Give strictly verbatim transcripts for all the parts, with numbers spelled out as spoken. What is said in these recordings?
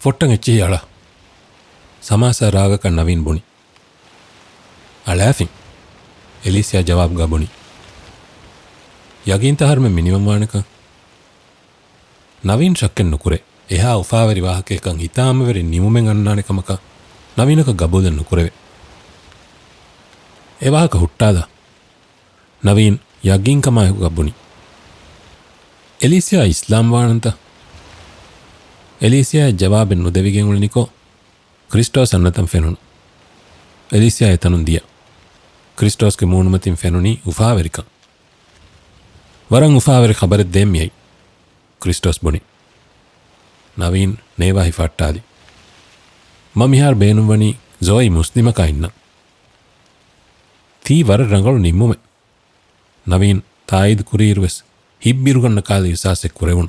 ޕޮއްޓަން އެއްޗިހި އަޅާ. ސަމާސާ ރާގަކަށް ނަވީން ބުނި. އަޅާފިން. އެލީސިއާ ޖަވާބުގަ ބުނި. ޔަގީންތަ ހަރުމެން މިނިވަންވާނެކަން؟ ނަވީން ޝައްކެއް ނުކުރޭ. އެހާ އުފާވެރި ވާހަކައެއްކަން ހިތާމަވެރި ނިމުމެއް އަންނާނެ ކަމަކަށް ނަވީނަކަށް ގަބޫލެއް ނުކުރެވޭ. އެ ވާހަކަ ހުއްޓާލާ. ނަވީން ޔަގީންކަމާއެކުގަ ބުނި. އެލީސިއާ އިސްލާމް ވާނަންތަ؟ އެލީސިއާއަށް ޖަވާބެއް ނުދެވިގެން އުޅެނިކޮށް، ކްރިސްޓޯސް އަންނަތަން ފެނުނު. އެލީސިއާ އެތަނުން ދިޔަ. ކްރިސްޓޯސްގެ މޫނުމަތިން ފެނުނީ އުފާވެރިކަން. ވަރަށް އުފާވެރި ޚަބަރެއް ދޭން މިއައީ، ކްރިސްޓޯސް ބުނި. ނަވީން ނޭވާ ހިފަހައްޓާލި. މަ މިހާރު ބޭނުންވަނީ ޒޯއީ މުސްލިމަކާ އިންނަން. ތީ ވަރަށް ރަނގަޅު ނިންމުމެއް. ނަވީން ތާއީދު ކުރިއިރުވެސް ހިތްބިރުގަންނަ ކަހަލަ އިހުސާސެއް ކުރެވުނު.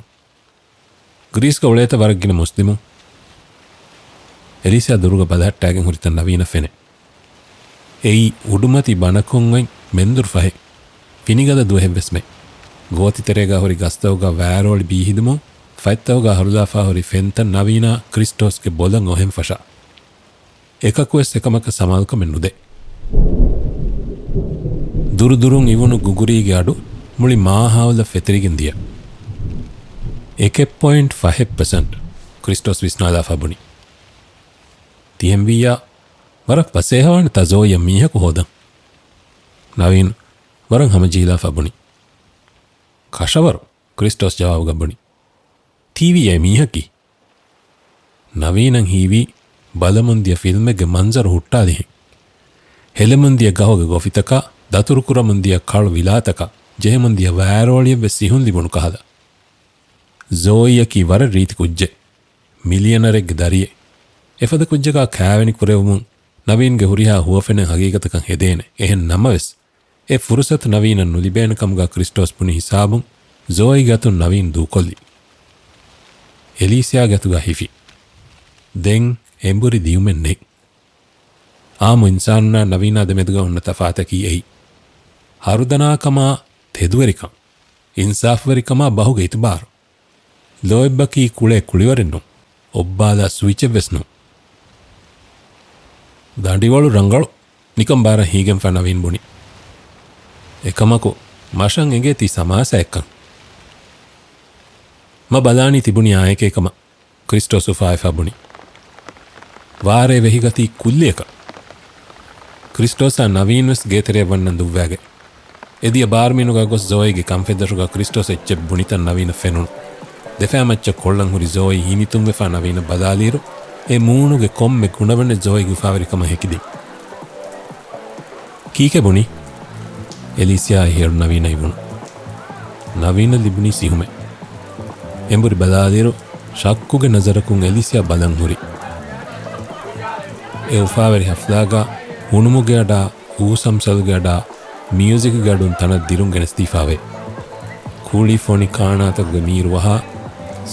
ގްރީސްގަ އުޅޭތަ ވަރަށް ގިނަ މުސްލިމުން؟ އެލީސިއާ ދުރުގަ ބަލަހައްޓާގެން ހުރިތަން ނަވީނަށް ފެނޭ. އެއީ އުޑުމަތި ބަނަކޮށް އޮތް މެންދުރު ފަހެއް. ފިނިގަދަ ދުވަހެއްވެސް މެ. ގޯތިތެރޭގަ ހުރި ގަސްތަކުގަ ވާރޯޅި ބީހިދުމުން ފަތްތަކުގަ ހަރުލާފަ ހުރި ފެންތައް ނަވީނާ ކްރިސްޓޯސްގެ ބޮލަށް އޮހެން ފަށާ. އެކަކުވެސް އެކަމަކަށް ސަމާލުކަމެއް ނުދޭ. ދުރުދުރުން އިވުނު ގުގުރީގެ އަޑު މުޅި މާހައުލަށް ފެތެރިގެން ދިޔަ. އެކެއް ޕޮއިންޓް ފަހެއް ޕަސެންޓް، ކްރިސްޓޯސް ވިސްނާލާފަ ބުނި. ތިހެންވިއްޔާ، ވަރަށް ފަސޭހަވާނެތާ ޒޯއީއަށް މީހަކު ހޯދަން. ނަވީން ވަރަށް ހަމަޖެހިލާފަ ބުނި. ކަށަވަރު، ކްރިސްޓޯސް ޖަވާބުގަ ބުނި. ތީވީއޭ މީހަކީ؟ ނަވީނަށް ހީވީ ބަލަމުން ދިޔަ ފިލްމެއްގެ މަންޒަރު ހުއްޓާލިހެން. ހެލެމުން ދިޔަ ގަހުގެ ގޮފިތަކާ، ދަތުރުކުރަމުން ދިޔަ ކަޅު ވިލާތަކާ، ޖެހެމުން ދިޔަ ވާރޯޅިއެއްވެސް ސިހުން ލިބުނު ކަހަލަ. ޒޯއީއަކީ ވަރަށް ރީތި ކުއްޖެއް. މިލިޔަނަރެއްގެ ދަރިއެއް. އެފަދަ ކުއްޖަކާ ކާވެނި ކުރެވުމުން ނަވީންގެ ހުރިހާ ހުވަފެނެއް ހަގީގަތަކަށް ހެދޭނެ. އެހެން ނަމަވެސް، އެ ފުރުސަތު ނަވީނަށް ނުލިބޭނެ ކަމުގަ ކްރިސްޓޯސް ބުނި ހިސާބުން ޒޯއީގެ އަތުން ނަވީން ދޫކޮށްލި. އެލީސިއާގެ އަތުގަ ހިފި. ދެން އެނބުރި ދިޔުމެއް ނެތް. އާއްމު އިންސާނުންނާ ނަވީނާ ދެމެދުގަ ހުންނަ ތަފާތަކީ އެއީ. ހަރުދަނާކަމާ ތެދުވެރިކަން، އިންސާފުވެރިކަމާ ބަހުގެ އިތުބާރު. ލޯތްބަކީ ކުޅޭ ކުޅިވަރެއް ނޫން، އޮއްބާލާ ސުއިޗެއްވެސް ނޫން. ދަނޑިވަޅު ރަނގަޅު، ނިކަން ބާރަށް ހީގެންފަ ނަވީން ބުނި. އެކަމަކު، މަށަށް އެނގޭތީ ސަމާސާއެއްކަން. މަ ބަލާނީ ތިބުނީ އާއެކޭ ކަމަށް، ކްރިސްޓޯސް އުފާވެފަ ބުނި. ވާރޭ ވެހިގަތީ ކުއްލިއަކަށް. ކްރިސްޓޯސާ ނަވީން ވެސް ގޭތެރެއަށް ވަންނަން ދުއްވާގެ. އެދިޔަ ބާރުމީނުގަ ގޮސް ޒޯއީގެ ކަންފަތްދޮށުގަ ކްރިސްޓޯސް އެއްޗެއް ބުނިތަން ނަވީނަށް ފެނުނު. ދެފައި މައްޗަށް ކޮށްލަން ހުރި ޒޯއީ ހިނިތުންވެފަ ނަވީނަށް ބަލާލިއިރު، އެ މޫނުގެ ކޮންމެ ގުނަވަނެއް ޒޯއީގެ އުފާވެރިކަމަށް ހެކިދިން. ކީކޭ ބުނީ؟ އެލީސިއާ އެހިއެޅު ނަވީނަށް އިވުނު. ނަވީނަށް ލިބުނީ ސިހުމެއް. އެނބުރި ބަލާލިއިރު، ޝައްކުގެ ނަޒަރަކުން އެލީސިއާ ބަލަން ހުރި. އެ އުފާވެރި ހަފްލާގަ ހުނުމުގެ އަޑާ، އޫސަމްސަލުގެ އަޑާ، މިއުޒިކުގެ އަޑުން ތަނަށް ދިރުން ގެނެސްދީފާވޭ. ކުޅި ފޮނި ކާނާތަކުގެ މީރު ވަހާ،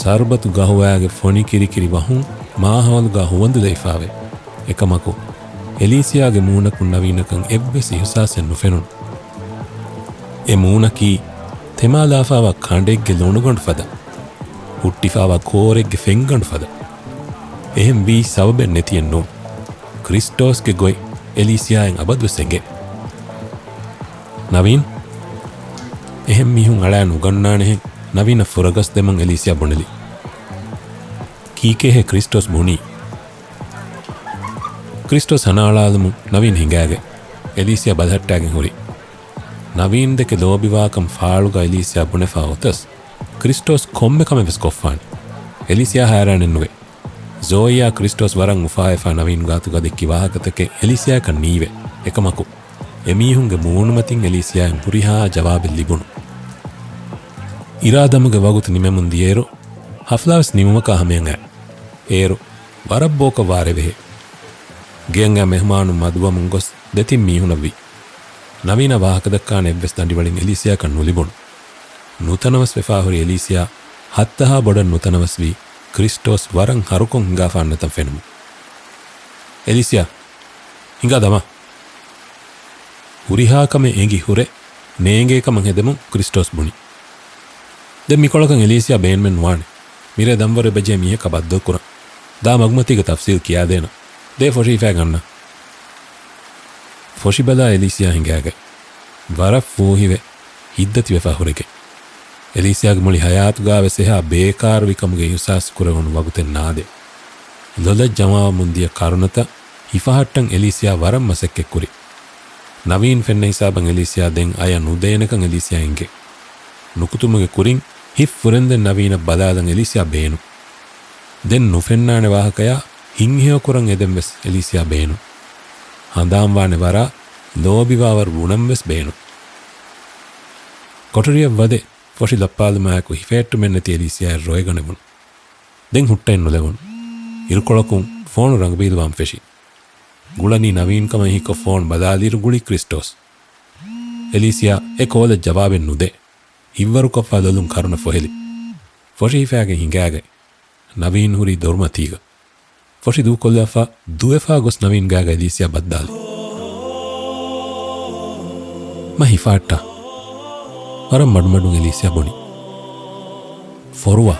ސަރުބަތު ގަހުވައިގެ ފޮނި ކިރިކިރި ވަހުން މާހައުލުގަ ހުވަނދުލައިފާވޭ. އެކަމަކު، އެލީސިއާގެ މޫނަކުން ނަވީނަކަށް އެއްވެސް އިހުސާސެއް ނުފެނުނު. އެ މޫނަކީ ތެމާލާފާވާ ކަނޑެއްގެ ލޮނުގަނޑު ފަދަ، ހުއްޓިފާވާ ކޯރެއްގެ ފެންގަނޑު ފަދަ. އެހެން ވީ ސަބަބެއް ނެތިއެއް ނޫން. ކްރިސްޓޯސްގެ ގޮތް އެލީސިއާއަށް އަބަދުވެސް އެނގޭ. ނަވީން، އެހެން މީހުން އަޅާ ނުގަންނާނެހެން ނަވީނަށް ފުރަގަސްދެމުން އެލީސިއާ ބުނެލި. ކީކޭހޭ ކްރިސްޓޯސް ބުނީ؟ ކްރިސްޓޯސް ހަނާޅާލުމުން ނަވީން ހިނގާގެ އެލީސިއާ ބަލަހައްޓާގެން ހުރި. ނަވީން ދެކެ ލޯބިވާކަން ފާޅުގަ އެލީސިއާ ބުނެފާ އޮތަސް، ކްރިސްޓޯސް ކޮންމެ ކަމެއް ވެސް ކޮށްފާނެ. އެލީސިއާ ހައިރާނެއް ނުވޭ. ޒޯއީއާ ކްރިސްޓޯސް ވަރަށް އުފާވެފާ ނަވީން ގާތުގަ ދެއްކި ވާހަކަތަކެއް އެލީސިއާއަކަށް ނީވޭ. އެކަމަކު، އެމީހުންގެ މޫނުމަތިން އެލީސިއާއަށް ހުރިހާ ޖަވާބެއް ލިބުނު. އިރާދަމުގެ ވަގުތު ނިމެމުން ދިޔައިރު، ހަފްލާވެސް ނިމުމަކާ ހަމަޔަށް އައި. އޭރު ވަރަށް ބޯކަށް ވާރޭ ވެހޭ. ގެއަށް އައި މެހުމާނުން މަދުވަމުން ގޮސް ދެތިން މީހުނަށްވީ. ނަވީނަށް ވާހަކަދައްކާނެ އެއްވެސް ދަނޑިވަޅެއް އެލީސިއާއަކަށް ނުލިބުނު. ނުތަނަވަސް ވެފާ ހުރި އެލީސިއާ ހައްތަހާ ބޮޑަށް ނުތަނަވަސްވީ ކްރިސްޓޯސް ވަރަށް ހަރުކޮށް ހިނގާފާ އަންނަތަން ފެނުމުން. އެލީސިއާ! ހިނގާ ދަމާ! ހުރިހާ ކަމެއް އެނގި ހުރެ ނޭނގޭ ކަމަށް ހެދެމުން ކްރިސްޓޯސް ބުނި. ދެން މިކޮޅަކަށް އެލީސިއާ ބޭނުމެއް ނުވާނެ. މިރޭ ދަންވަރު އެބަޖެހޭ މީހަކާ ބައްދަލުކުރަން. ދާ މަގުމަތީގަ ތަފްސީލް ކިޔާދޭނަން. ދޭ ފޮށި ހިފާގަންނަ. ފޮށި ބަލާ އެލީސިޔާ ހިނގާގަތް. ވަރަށް ފޫހިވެ، ހިތްދަތިވެފާ ހުރެގެން. އެލީސިޔާގެ މުޅި ހަޔާތުގާވެސް އެހާ ބޭކާރުވިކަމުގެ އިހުސާސް ކުރެވުނު ވަގުތެއް ނާދޭ. ލޮލަށް ޖަމާވަމުން ދިޔަ ކަރުނަތައް ހިފަހައްޓަން އެލީސިޔާ ވަރަށް މަސައްކަތްކުރި. ނަވީން ފެންނަ ހިސާބަށް އެލީސިޔާ ދެން އަޔަށް ނުދޭނެކަން އެލީސިޔާ އެނގޭ. ނުކުތުމުގެ ކުރިން ހިތް ފުރެންދެން ނަވީނަށް ބަލާލަން އެލީސިޔާ ބޭނުން. ދެން ނުފެންނާނެ ވާހަކަޔާ ހިތްހެޔޮކުރަން އެދެން ވެސް އެލީސިޔާ ބޭނުން. ހަނދާންވާނެ ވަރާ ލޯބިވާވަރު ބުނަން ވެސް ބޭނުން. ކޮޓަރިއަށް ވަދެ ފޮށި ލައްޕާލުމާއެކު ހިފެހެއްޓުމެއްނެތި އެލީސިޔާއަށް ރޮއެގަނެވުނު. ދެން ހުއްޓައެއް ނުލެވުނު. އިރުކޮޅަކުން ފޯނު ރަނގަބީލުވާން ފެށި. ގުޅަނީ ނަވީން ކަމަށް ހީކޮށް ފޯނު ބަލާލިއިރު ގުޅީ ކްރިސްޓޯސް. އެލީސިޔާ އެ ކޯލަށް ޖަވާބެއް ނުދޭ. ހިތްވަރުކޮށްފާ ލޮލުން ކަރުނަ ފޮހެލި. ފޮށި ހިފާގެން ހިނގާގަތް. ނަވީން ހުރީ ދޮރުމަތީގަ. ފޮށި ދޫކޮށްލާފަ ދުވެފާ ގޮސް ނަވީން ގާގަ އެލީސިޔާ ބައްދާލި. މަ ހިފާއްޓާ. ވަރަށް މަޑުމަޑުން އެލީސިޔާ ބުނި. ފޮރުވާ.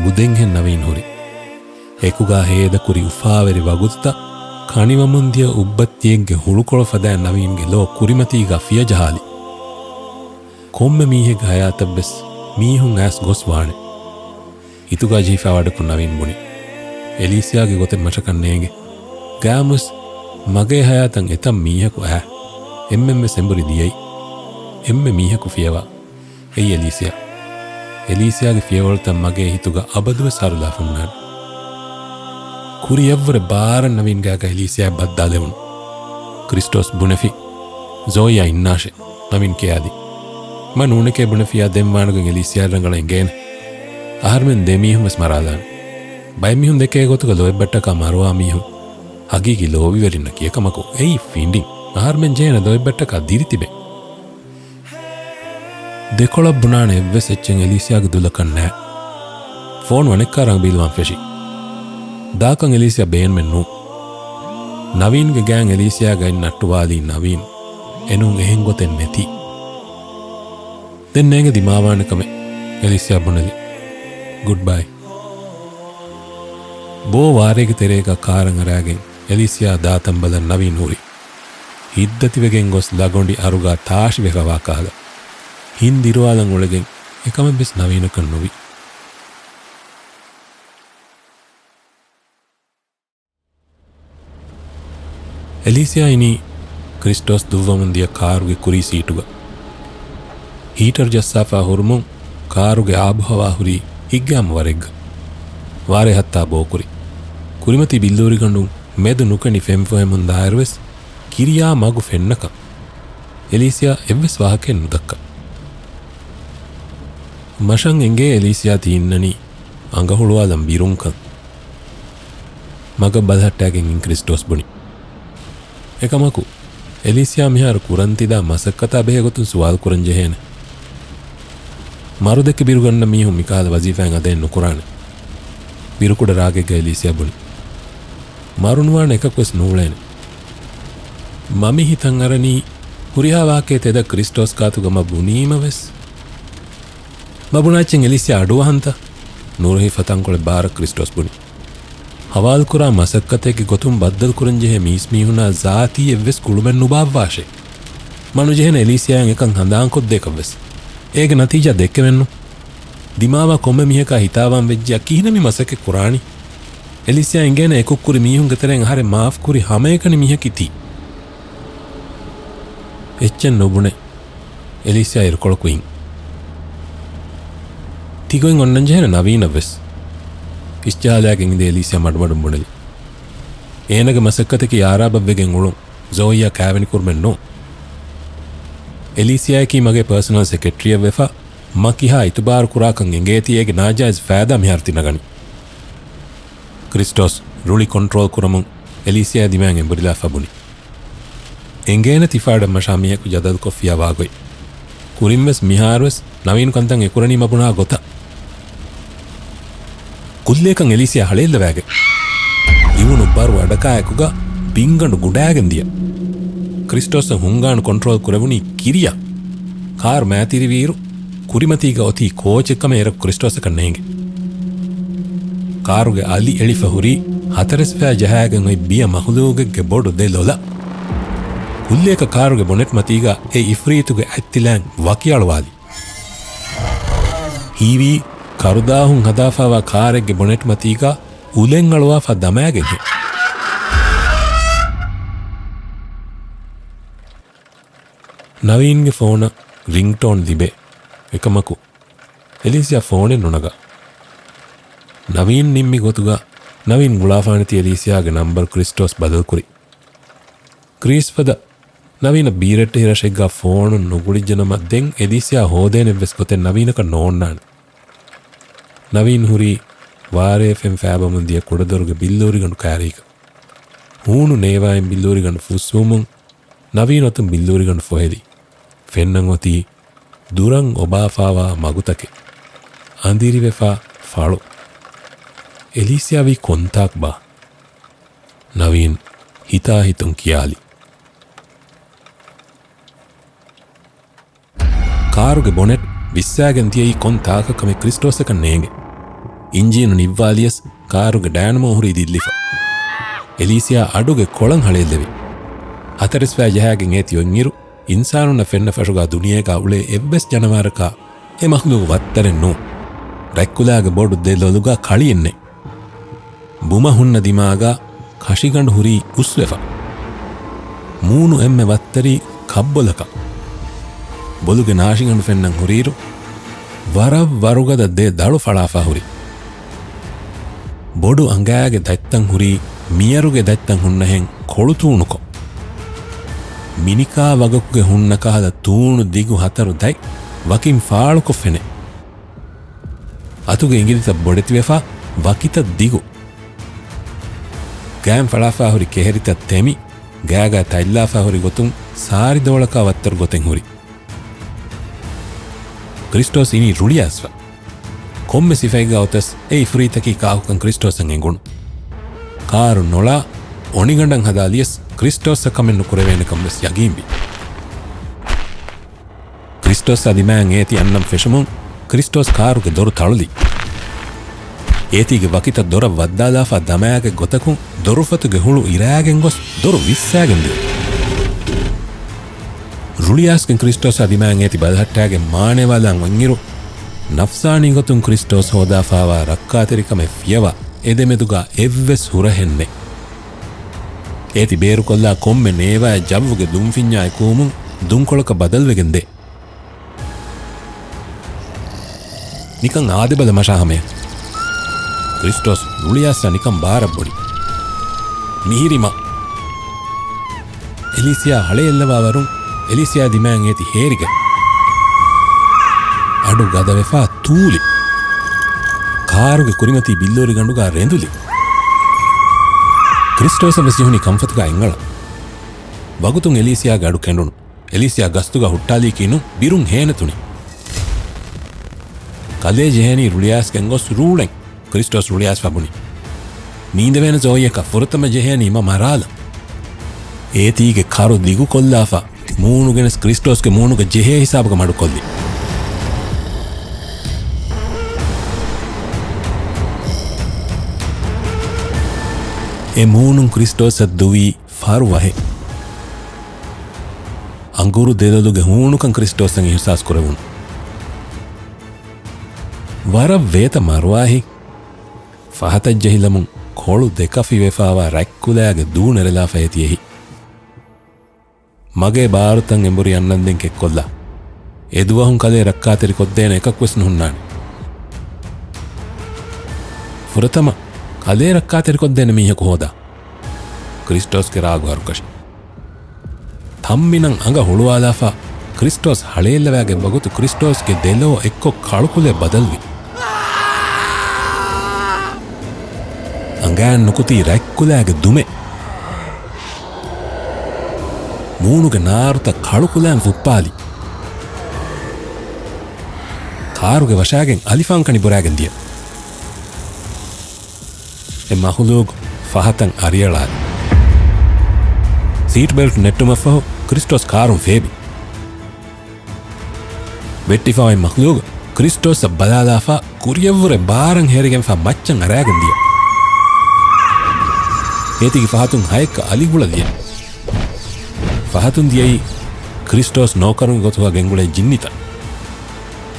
ގުދެންހެން ނަވީން ހުރި. އެކުގާ ހޭދަކުރި އުފާވެރި ވަގުތުތައް ކަނިވަމުން ދިޔަ އުއްބައްތިއެއްގެ ހުޅުކޮޅު ފަދައިން ނަވީންގެ ލޯ ކުރިމަތީގާ ފިޔަޖަހާލި. ކޮންމެ މީހެއްގެ ހަޔާތަށްވެސް މީހުން އައިސް ގޮސް ވާނެ. ހިތުގާ ޖެހިފާވަޑަކުން ނަވީން ބުނި. އެލީސިޔާގެ ގޮތެއް މަށަކަށް ނޭނގެ. ގާމުސް މަގޭ ހަޔާތަށް އެތައް މީހަކު އައި. އެންމެންވެސް އެނބުރި ދިޔައީ. އެންމެ މީހަކު ފިޔަވާ. އެއީ އެލީސިޔާ. އެލީސިޔާގެ ފިޔަވަޅުތައް މަގޭ ހިތުގަ އަބަދުވެސް އަރުލާފަ ހުންނާނެ. ކުރިއަށްވުރެ ބާރަށް ނަވީން ގާގަ އެލީސިޔާ ބައްދާލެވުނު. ކްރިސްޓޯސް ބުނެފި. ޒޯއިއާ އިންނާށޭ. ނަވީން ކިޔާދިން. މަ ނޫނެކޭ ބުނެފިޔާ ދެން ވާނުގެން އެލީސިޔާ ރަނގަޅަށް އެނގޭނެ. އަހަރުމެން ދެމީހުން ވެސް މަރާލާނެ. ބައެއް މީހުން ދެކޭ ގޮތުގަ ލޯތްބަށްޓަކާ މަރުވާ މީހުން ހަގީގީ ލޯބިވެރިންނަކީ. އެކަމަކު އެއީ ފިނޑިން. އަހަރުމެން ޖެހޭނެ ލޯތްބަށްޓަކާ ދިރިތިބެ. ދެކޮޅަށް ބުނާނެ އެއްވެސް އެއްޗެއް އެލީސިޔާގެ ދުލަކަށް ނާ. ފޯނު އަނެއްކާ ރަނގަބީލުވާން ފެށި. ދާކަން އެލީސިޔާ ބޭނުމެއް ނޫން. ނަވީންގެ ގާތް އެލީސިޔާގެ އަތް ނައްޓުވާލީ ނަވީން. އެނޫން އެހެން ގޮތެއް ނެތީ. ދެން ނޭނގެ ދިމާވާނެ ކަމެއް. އެލީސިޔާ ބުނެލި. ގުޑްބައި. ބޯ ވާރޭގެ ތެރޭގަ ކާރަށް އަރާގެން އެލީސިޔާ ދާތަން ބަލަން ނަވީން ހުރި. ހިތްދަތިވެގެން ގޮސް ލަގޮނޑި އަރުގާ ތާށިވެފަވާ ކަހަލަ. ހިން ދިރުވާލަން އުޅެގެން އެކަމެއްވެސް ނަވީނަކަށް ނުވި. އެލީސިޔާ އިނީ ކްރިސްޓޯސް ދުއްވަމުން ދިޔަ ކާރުގެ ކުރީ ސީޓުގަ. ހީޓަރު ޖައްސާފާ ހުރުމުން ކާރުގެ އާބުހަވާ ހުރީ ހިތްގައިމު ވަރެއްގަ. ވާރޭ ހައްތާ ބޯކުރި. ކުރިމަތީ ބިއްލޫރިގަނޑުން މެދު ނުކެނޑި ފެންފޮހެމުން ދާއިރުވެސް ކިރިޔާ މަގު ފެންނަކަން އެލީސިޔާ އެއްވެސް ވާހަކައެއް ނުދައްކާ. މަށަށް އެނގޭ އެލީސިޔާ ތި އިންނަނީ އަނގަ ހުޅުވާލަން ބިރުންކަން. މަގަށް ބަލަހައްޓާގެން އިން ކްރިސްޓޯސް ބުނި. އެކަމަކު، އެލީސިޔާ މިހާރު ކުރަން ތިދާ މަސައްކަތާ ބެހޭގޮތުން ސުވާލު ކުރަން ޖެހޭނެ. މަރުދެކެ ބިރުގަންނަ މީހުން މިކަހަލަ ވަޒީފާއެއް އަދައެއް ނުކުރާނެ. ބިރުކުޑަ ރާގެއްގަ އެލީސިޔާ ބުނި. މަރުނުވާނެ އެކަކުވެސް ނޫޅޭނެ. މަ މި ހިތަށް އަރަނީ، ހުރިހާ ވާހަކައެއް ތެދަށް ކްރިސްޓޯސް ގާތުގަ މަ ބުނީމަވެސް. މަ ބުނާ އެއްޗެއް އެލީސިޔާ އަޑުއަހަންތަ؟ ނުރުހިފަ ތަންކޮޅެއް ބާރަށް ކްރިސްޓޯސް ބުނި. ހަވާލުކުރާ މަސައްކަތެއްގެ ގޮތުން ބައްދަލުކުރަންޖެހޭ މީސްމީހުނާ ޒާތީ އެއްވެސް ގުޅުމެއް ނުބާއްވާށޭ. މަ ނުޖެހޭނެ އެލީސިޔާއަށް އެކަން ހަނދާންކޮށްދޭކަށްވެސް. އޭގެ ނަތީޖާ ދެއްކެވެންނު. ދިމާވާ ކޮންމެ މީހަކާ ހިތާވާން ވެއްޖިއްޔާ ކިހިނެއް މި މަސައްކަތް ކުރާނީ؟ އެލީސިޔާ އެނގޭނެ އެކުށްކުރި މީހުންގެ ތެރެއިން އަހަރެން މާފްކުރި ހަމައެކަނި މީހަކީ ތީ. އެއްޗެއް ނުބުނެ. އެލީސިޔާ އިރުކޮޅަކު އިން. ތިގޮތް އޮންނަންޖެހޭނެ ނަވީނަށްވެސް. އިސްޖަހާލާގެން އިނދެ އެލީސިޔާ މަޑުމަޑުން ބުނެލި. އޭނަގެ މަސައްކަތަކީ އާރާބަށްވެގެން އުޅުން. ޒޯއީއާ ކާވެނިކުރުމެއް ނޫން. އެލީސިޔާއަކީ މަގޭ ޕާސަނަލް ސެކްރެޓަރީއެއްވެފަ، މަ ކިހާ އިތުބާރު ކުރާކަން އެނގޭތީ އޭގެ ނާޖާއިޒް ފައިދާ މިހާރު ތި ނަގަނީ. ކްރިސްޓޯސް ރުޅި ކޮންޓްރޯލް ކުރަމުން އެލީސިޔާ ދިމާއިން އެނބުރިލާފަ ބުނި. އެނގޭނެ ތިފާޑަށް މަށާ މީހަކު ޖަދަލުކޮށްފިޔާ ވާގޮތް. ކުރިންވެސް މިހާރުވެސް ނަވީން ކަންތައް އެކުރަނީ މަ ބުނާ ގޮތަށް. ކުއްލިއަކަށް އެލީސިޔާ ހަޅޭއްލަވާގެ. އިވުނު ބަރު އަޑަކާއެކުގަ ބިންގަނޑު ގުނޑާގެން ދިޔަ. ކްރިސްޓޯސް ހުންގާން ކޮންޓްރޯލް ކުރެވުނީ ކިރިޔާ. ކާރު މާތިރިވިއިރު ކުރިމަތީގަ އޮތީ ކޯޗެއް ކަމެއް އޭރަކު ކްރިސްޓޯސަކަށް ނޭނގެ. ކާރުގެ އަލި އެޅިފަ ހުރީ ހަތަރެސްފައި ޖަހާގެން އޮތް ބިޔަ މަޚުލޫގެއްގެ ބޮޑު ދެ ލޮލަށް. ކުއްލިއަކަށް ކާރުގެ ބޮނެޓް މަތީގަ އެ އިފްރީތުގެ އަތްތިލާން ވަކިއަޅުވާލި. ހީވީ ކަރުދާހުން ހަދާފައިވާ ކާރެއްގެ ބޮނެޓް މަތީގަ އުލެން އަޅުވާފަ ދަމާގެންހެން. ނަވީންގެ ފޯނަށް ރިންގްޓޯން ލިބޭ. އެކަމަކު އެލީސިއާ ފޯނެއް ނުނަގާ. ނަވީން ނިންމި ގޮތުގަ ނަވީން ގުޅާފާނެތީ އެލީސިއާގެ ނަންބަރު ކްރިސްޓޯސް ބަދަލުކުރި. ކްރީސް ފަދަ ނަވީނަށް ބީރައްޓެހި ރަށެއްގަ ފޯނުން ނުގުޅިއްޖެނަމަ، ދެން އެލީސިއާ ހޯދޭނެއްވެސް ގޮތެއް ނަވީނަކަށް ނޯންނާނެ. ނަވީން ހުރީ ވާރޭ ފެން ފާބަމުން ދިޔަ ކުޑަދޮރުގެ ބިއްލޫރިގަނޑު ކާރީގަ. ހޫނު ނޭވާއިން ބިއްލޫރިގަނޑު ފުއްސުވުމުން ނަވީން އޮތުން ބިއްލޫރިގަނޑު ފޮހެލި. ފެންނަން އޮތީ ދުރަށް އޮބާފާވާ މަގުތަކެއް. އަނދިރިވެފާ ފަޅު. އެލީސިއާ ވީ ކޮންތާކުބާ؟ ނަވީން ހިތާހިތުން ކިޔާލި. ކާރުގެ ބޮނެޓް ވިއްސާގެން ދިޔައީ ކޮން ތާކަށް ކަމެއް ކްރިސްޓޯސަކަށް ނޭނގެ. އިންޖީނު ނިއްވާލިޔަސް ކާރުގެ ޑައިނަމޯ ހުރީ ދިއްލިފަ. އެލީސިއާ އަޑުގެ ކޮޅަށް ހަޅޭއްލެވި. ހަތަރެސްފައި ޖަހާގެން އޭތި އޮތްއިރު، އިންސާނުންނަށް ފެންނަ ފަށުގާ ދުނިޔޭގާ އުޅޭ އެއްވެސް ޖަނަވާރަކާ އެ މަޚްލޫގު ވައްތަރެއް ނޫން. ރަތްކުލާގެ ބޮޑު ދެ ލޮލުގާ ކަޅިއެއްނެއް. ބުމަ ހުންނަ ދިމާގާ ކަށިގަނޑު ހުރީ އުސްވެފަ. މޫނު އެންމެ ވައްތަރީ ކައްބޮލަކަށް. ބޮލުގެ ނާށިގަނޑު ފެންނަން ހުރިއިރު، ވަރަށް ވަރުގަދަ ދެ ދަޅު ފަޅާފާ ހުރި. ބޮޑު އަނގާގެ ދަތްތައް ހުރީ މިޔަރުގެ ދަތްތައް ހުންނަހެން ކޮޅުތޫނުކޮށް. މިނިކާ ވަގަކުގެ ހުންނަ ކަހަލަ ތޫނު ދިގު ހަތަރު ދަތް ވަކިން ފާޅުކޮށް ފެނޭ. އަތުގެ އިނގިލިތައް ބޮޑެތިވެފާ، ވަކިތައް ދިގު. ގާތް ފަޅާފާ ހުރި ކެހެރިތައް ތެމި، ގާގާ ތަތްލާފާ ހުރި ގޮތުން ސާރި ދޯޅަކާ ވައްތަރު ގޮތެއް ހުރި. ކްރިސްޓޯސް އިނީ ރުޅިއައިސްފަ. ކޮންމެ ސިފައެއްގަ އޮތަސް އެ އިފްރީތަކީ ކާކުކަން ކްރިސްޓޯސަށް އެނގުނު. ކާރު ނޮޅާ އޮނިގަނޑަށް ހަދާލިޔަސް ކްރިސްޓޯސްއަށް ކަމެއް ނުކުރެވޭނެ ކަން ވެސް ޔަގީންވި. ކްރިސްޓޯސްއާ ދިމާއަށް އޭތި އަންނަން ފެށުމުން ކްރިސްޓޯސް ކާރުގެ ދޮރު ތަޅުލި. އޭތީގެ ވަކިތައް ދޮރަށް ވައްދާލާފާ ދަމާގެ ގޮތަކުން ދޮރުފަތުގެ ހުޅު އިރާގެން ގޮސް ދޮރު ވިއްސާގެން ދިޔަ. ރުޅިއައިސްގެން ކްރިސްޓޯސްއާ ދިމާއަށް އޭތި ބަލަހައްޓާގެން މާނައިވާލާން އޮތްއިރު، ނަފްސާނީ ގޮތުން ކްރިސްޓޯސް ހޯދާފާވާ ރައްކާތެރިކަމެއް ފިޔަވާ އެދެމެދުގާ އެއްވެސް ހުރަހެއް ނެތް. އޭތި ބޭރުކޮށްލާ ކޮންމެ ނޭވާއެއް ޖައްވުގެ ދުންފިންޏާ އެކުވުމުން ދުންކޮޅަކަށް ބަދަލުވެގެން ދޭ. ނިކަން އާދެބަލަ މަށާ ހަމަޔަށް. ކްރިސްޓޯސް ރުޅިއައިސްފަ ނިކަން ބާރަށް ބޮޑި. މިހިރި މަ. އެލީސިއާ ހަޅޭއްލަވާ ވަރުން އެލީސިއާ ދިމާއަށް އޭތި ހޭރިގަ. އަޑު ގަދަވެފާ ތޫލި. ކާރުގެ ކުރިމަތީ ބިއްލޫރިގަނޑުގާ ރެނދުލި. ކްރިސްޓޯސަށް ވެސް ޖެހުނީ ކަންފަތުގާ އެނގަޅަށް. ވަގުތުން އެލީސިއާގެ އަޑު ކެނޑުނު. އެލީސިއާ ގަސްތުގަ ހުއްޓާލީކީ ނޫން، ބިރުން ހޭނެތުނީ. ކަލޭ ޖެހޭނީ ރުޅިއައިސްގެން ގޮސް ރޫޅެން، ކްރިސްޓޯސް ރުޅިއައިސްފަ ބުނި. ނީނދެވޭނެ ޒޯއީއަކަށް ފުރަތަމަ ޖެހޭނީ މަ މަރާލަން. އޭތީގެ ކަރު ދިގުކޮށްލާފަ، މޫނު ގެނެސް ކްރިސްޓޯސްގެ މޫނުގަ ޖެހޭ ހިސާބުގަ މަޑުކޮށްލި. އެ މޫނުން ކްރިސްޓޯސަށް ދުވީ ފަރު ވަހެއް. އަނގުރު ދެލޮލުގެ ހޫނުކަން ކްރިސްޓޯސަށް އިހުސާސް ކުރެވުނު. ވަރަށް ވޭތަ މަރުވާހި. ފަހަތަށް ޖެހިލަމުން ކޮޅު ދެކަފި ވެފާވާ ރަތްކުލައިގެ ދޫ ނެރެލާފަ އޭތި އެހި. މަގޭ ބާރުތައް އެނބުރި އަންނަންދެން ކެއްކޮށްލާ. އެދުވަހުން ކަލޭ ރައްކާތެރިކޮށްދޭނެ އެކަކުވެސް ނުހުންނާނެ. ފުރަތަމަ ކަލޭ ރައްކާތެރިކޮށްދޭނެ މީހަކު ހޯދާ. ކްރިސްޓޯސްގެ ރާގު ހަރުކަށި. ތަންމިނަށް އަނގަ ހުޅުވާލާފަ، ކްރިސްޓޯސް ހަޅޭއްލަވާގެން ވަގުތު ކްރިސްޓޯސްގެ ދެލޯ އެއްކޮށް ކަޅުކުލައެއް ބަދަލުވި. އަނގައިން ނުކުތީ ރަތްކުލައިގެ ދުމެއް. މޫނުގެ ނާރުތައް ކަޅުކުލައިން ފުއްޕާލި. ކާރުގެ ވަށާގެން އަލިފާންކަނި ބުރާގެން ދިޔަ. އެ މަޚުލޫގު ފަހަތަށް އަރިއަޅާލި. ސީޓް ބެލްޓް ނެއްޓުމަށްފަހު ކްރިސްޓޯސް ކާރުން ފޭބި. ވެއްޓިފަ އޮތް މަޚްލޫގު ކްރިސްޓޯސްއަށް ބަލާލާފަ ކުރިޔަށްވުރެ ބާރަށް ހެރިގެންފާ މައްޗަށް އަރާގެން ދިޔަ. އޭތިގެ ފަހަތުން ހައެއްކަ އަލިގުޅަ ދިޔަ. ފަހަތުން ދިޔައީ ކްރިސްޓޯސް ނޯކަރުންގެ ގޮތުގަ ގެންގުޅޭ ޖިންނިތައް.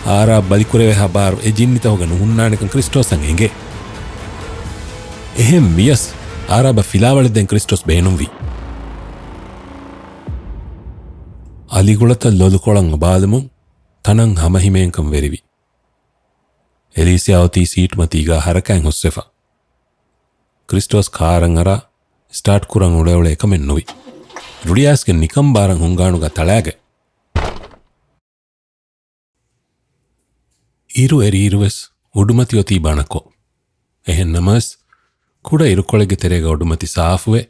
އާރާބް ބަލިކުރެވޭހާ ބާރު އެ ޖިންނިތަކުގަ ނުހުންނާނެކަން ކްރިސްޓޯސަށް އެނގޭ. އެހެން ވިޔަސް، އާރާބަށް ފިލާވަޅެއްދޭން ކްރިސްޓޯސް ބޭނުންވި. އަލިގުޅަތައް ލޮލުކޮޅަށް އަބާލުމުން ތަނަށް ހަމަހިމޭންކަން ވެރިވި. އެލީސިއާ އޮތީ ސީޓުމަތީގާ ހަރަކާތް ހުސްވެފަ. ކްރިސްޓޯސް ކާރަށް އަރާ ސްޓާޓް ކުރަން އުޅެއުޅޭ އެކަމެއް ނުވި. ރުޑިއާސްގެ ނިކަން ބާރަށް ހުންގާނުގާ ތަޅާގެ. އިރު އެރިއިރުވެސް އުޑުމަތި އޮތީ ބަނަކޮށް. އެހެން ނަމަވެސް، ކުޑަ އިރުކޮޅެއްގެ ތެރޭގަ އުޑުމަތި ސާފުވެ،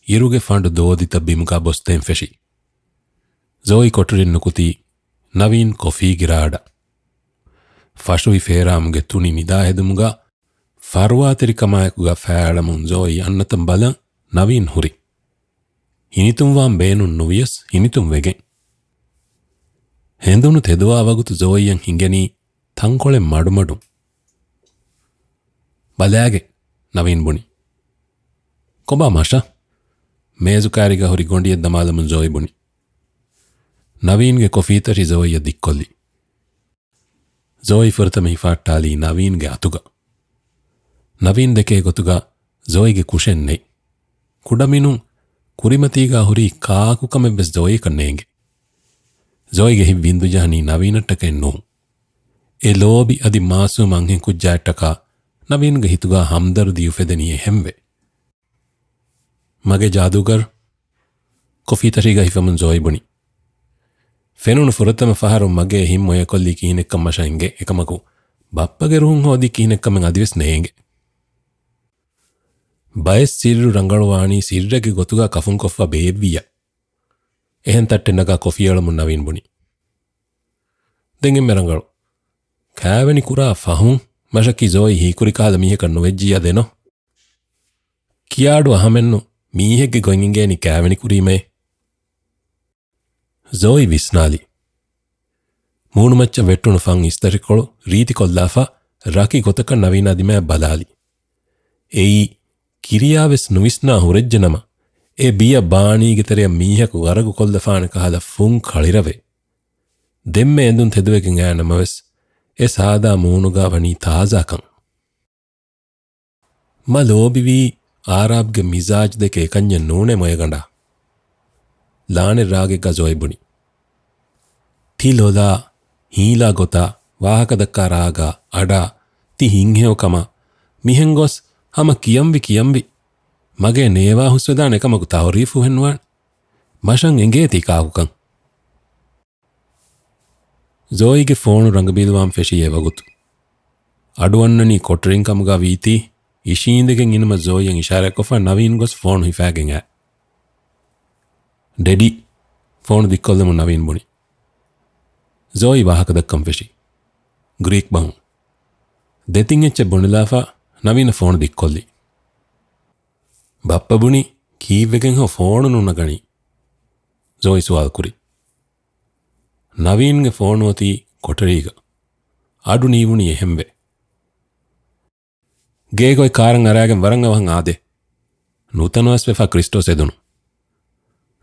އިރުގެ ފަނޑު ދޯދިތައް ބިމުގާ ބޮސްދޭން ފެށި. ޒޯއި ކޮޓަރިން ނުކުތީ ނަވީން ކޮފީ ގިރާ އަޑަށް. ފަށުވި ފޭރާމުގެ ތުނި ނިދާ ހެދުމުގަ ފަރުވާތެރިކަމާއެކުގަ ފާޅަމުން ޒޯއި އަންނަތަން ބަލަން ނަވީން ހުރި. ހިނިތުންވާން ބޭނުން ނުވިޔަސް ހިނިތުން ވެގެން. ހެނދުނު ތެދުވާ ވަގުތު ޒޯއިއަށް ހިނގެނީ ތަންކޮޅެއް މަޑުމަޑުން. ބަލާގެ، ނަވީން ބުނި. ކޮބާ މަށަށް؟ މޭޒު ކާރިގަ ހުރި ގޮނޑިއެއް ދަމާލަމުން ޒޯއި ބުނި. ނަވީންގެ ކޮފީތަށި ޒޯއިއަށް ދިއްކޮށްލި. ޒޯއި ފުރަތަމަ ހިފާއްޓާލީ ނަވީންގެ އަތުގަ. ނަވީން ދެކޭ ގޮތުގަ ޒޯއިގެ ކުށެއް ނެތް. ކުޑަމިނުން ކުރިމަތީގާ ހުރީ ކާކު ކަމެއްވެސް ޒޯއިއަކަށް ނޭނގެ. ޒޯއިގެ ހިތް ވިންދުޖަހަނީ ނަވީނަށްޓަކައެއް ނޫން. އެ ލޯބި އަދި މާސޫމް އަންހެން ކުއްޖާއަށްޓަކާ ނަވީންގެ ހިތުގާ ހަމްދަރުދީ އުފެދެނީ އެހެންވެ. މަގޭ ޖާދޫގަރު، ކޮފީތަށީގަ ހިފަމުން ޒޯއި ބުނި. ފެނުނު ފުރަތަމަ ފަހަރު މަގޭ ހިތް މޮޔަކޮށްލީ ކިހިނެއްކަން މަށަށް އެނގޭ. އެކަމަކު، ބައްޕަގެ ރުހުން ހޯދީ ކިހިނެއްކަމެއް އަދިވެސް ނޭނގެ. ބައެއް ސިއްރު ރަނގަޅުވާނީ ސިއްރެއްގެ ގޮތުގަ ކަފުންކޮށްފަ ބޭއްވިއްޔާ. އެހެން ތައްޓެއް ނަގާ ކޮފީ އަޅަމުން ނަވީން ބުނި. ދެން އެންމެ ރަނގަޅު. ކާވެނި ކުރާ ފަހުން މަށަކީ ޒޯއި ހީކުރި ކަހަލަ މީހަކަށް ނުވެއްޖިއްޔާ ދެނޯ. ކިޔާއަޑު އަހަމެންނު މީހެއްގެ ގޮތް އިނގޭނީ ކާވެނި ކުރީމޭ. ޒޯއި ވިސްނާލި. މޫނުމައްޗަށް ވެއްޓުނު ފަން އިސްތަށިކޮޅު ރީތިކޮށްލާފަ، ރަކި ގޮތަކަށް ނަވީނާ ދިމާއަށް ބަލާލި. އެއީ، ކިރިޔާވެސް ނުވިސްނާ ހުރެއްޖެނަމަ، އެ ބިޔަ ބާނީގެ ތެރެއަށް މީހަކު ޣަރަގުކޮށްލަފާނެ ކަހަލަ ފުން ކަޅިރަވެ. ދެންމެ އެނދުން ތެދުވެގެން އައި ނަމަވެސް، އެ ސާދާ މޫނުގާ ވަނީ ތާޒާކަން. މަ ލޯބިވީ އާރާބްގެ މިޒާޖް ދެކެ އެކަންޏެއް ނޫނޭ މޮޔަގަނޑާ. ލާނެ ރާގެއްގަ ޒޯއި ބުނި. ތި ލޮލާ، ހީލާ ގޮތާ، ވާހަކަ ދައްކާ ރާގާ، އަޑާ، ތި ހިތްހެޔޮ ކަމާ، މިހެން ގޮސް ހަމަ ކިޔަންވި ކިޔަންވި. މަގޭ ނޭވާ ހުސްވެދާނެ އެކަމަކު ތަހުރީފު ހެންވާނެ. މަށަށް އެނގޭތީ ކާކުކަން. ޒޯއީގެ ފޯނު ރަނގަބީލުވާން ފެށީ އެވަގުތު. އަޑުއަންނަނީ ކޮޓަރިން ކަމުގަ ވީތީ، އިށީނދެގެން އިނުމަށް ޒޯއީއަށް އިޝާރާތްކޮށްފަ ނަވީން ގޮސް ފޯނު ހިފާގެން އައި. ޑެޑީ، ފޯނު ދިއްކޮށްލަމުން ނަވީން ބުނި. ޒޯއީ ވާހަކަ ދައްކަން ފެށި. ގްރީކް ބަހުން. ދެތިން އެއްޗެއް ބުނެލާފަ ނަވީނަށް ފޯނު ދިއްކޮށްލި. ބައްޕަ ބުނި، ކީއްވެގެންހޯ ފޯނު ނުނަގަނީ؟ ޒޯއީ ސުވާލު ކުރި. ނަވީންގެ ފޯނު އޮތީ ކޮޓަރީގަ. އަޑު ނީވުނީ އެހެންވެ. ގޭގަ އޮތް ކާރަށް އަރާގެން ވަރަށް އަވަހަށް އާދޭ. ނުތަނަވަސް ވެފަ ކްރިސްޓޯސް އެދުނު.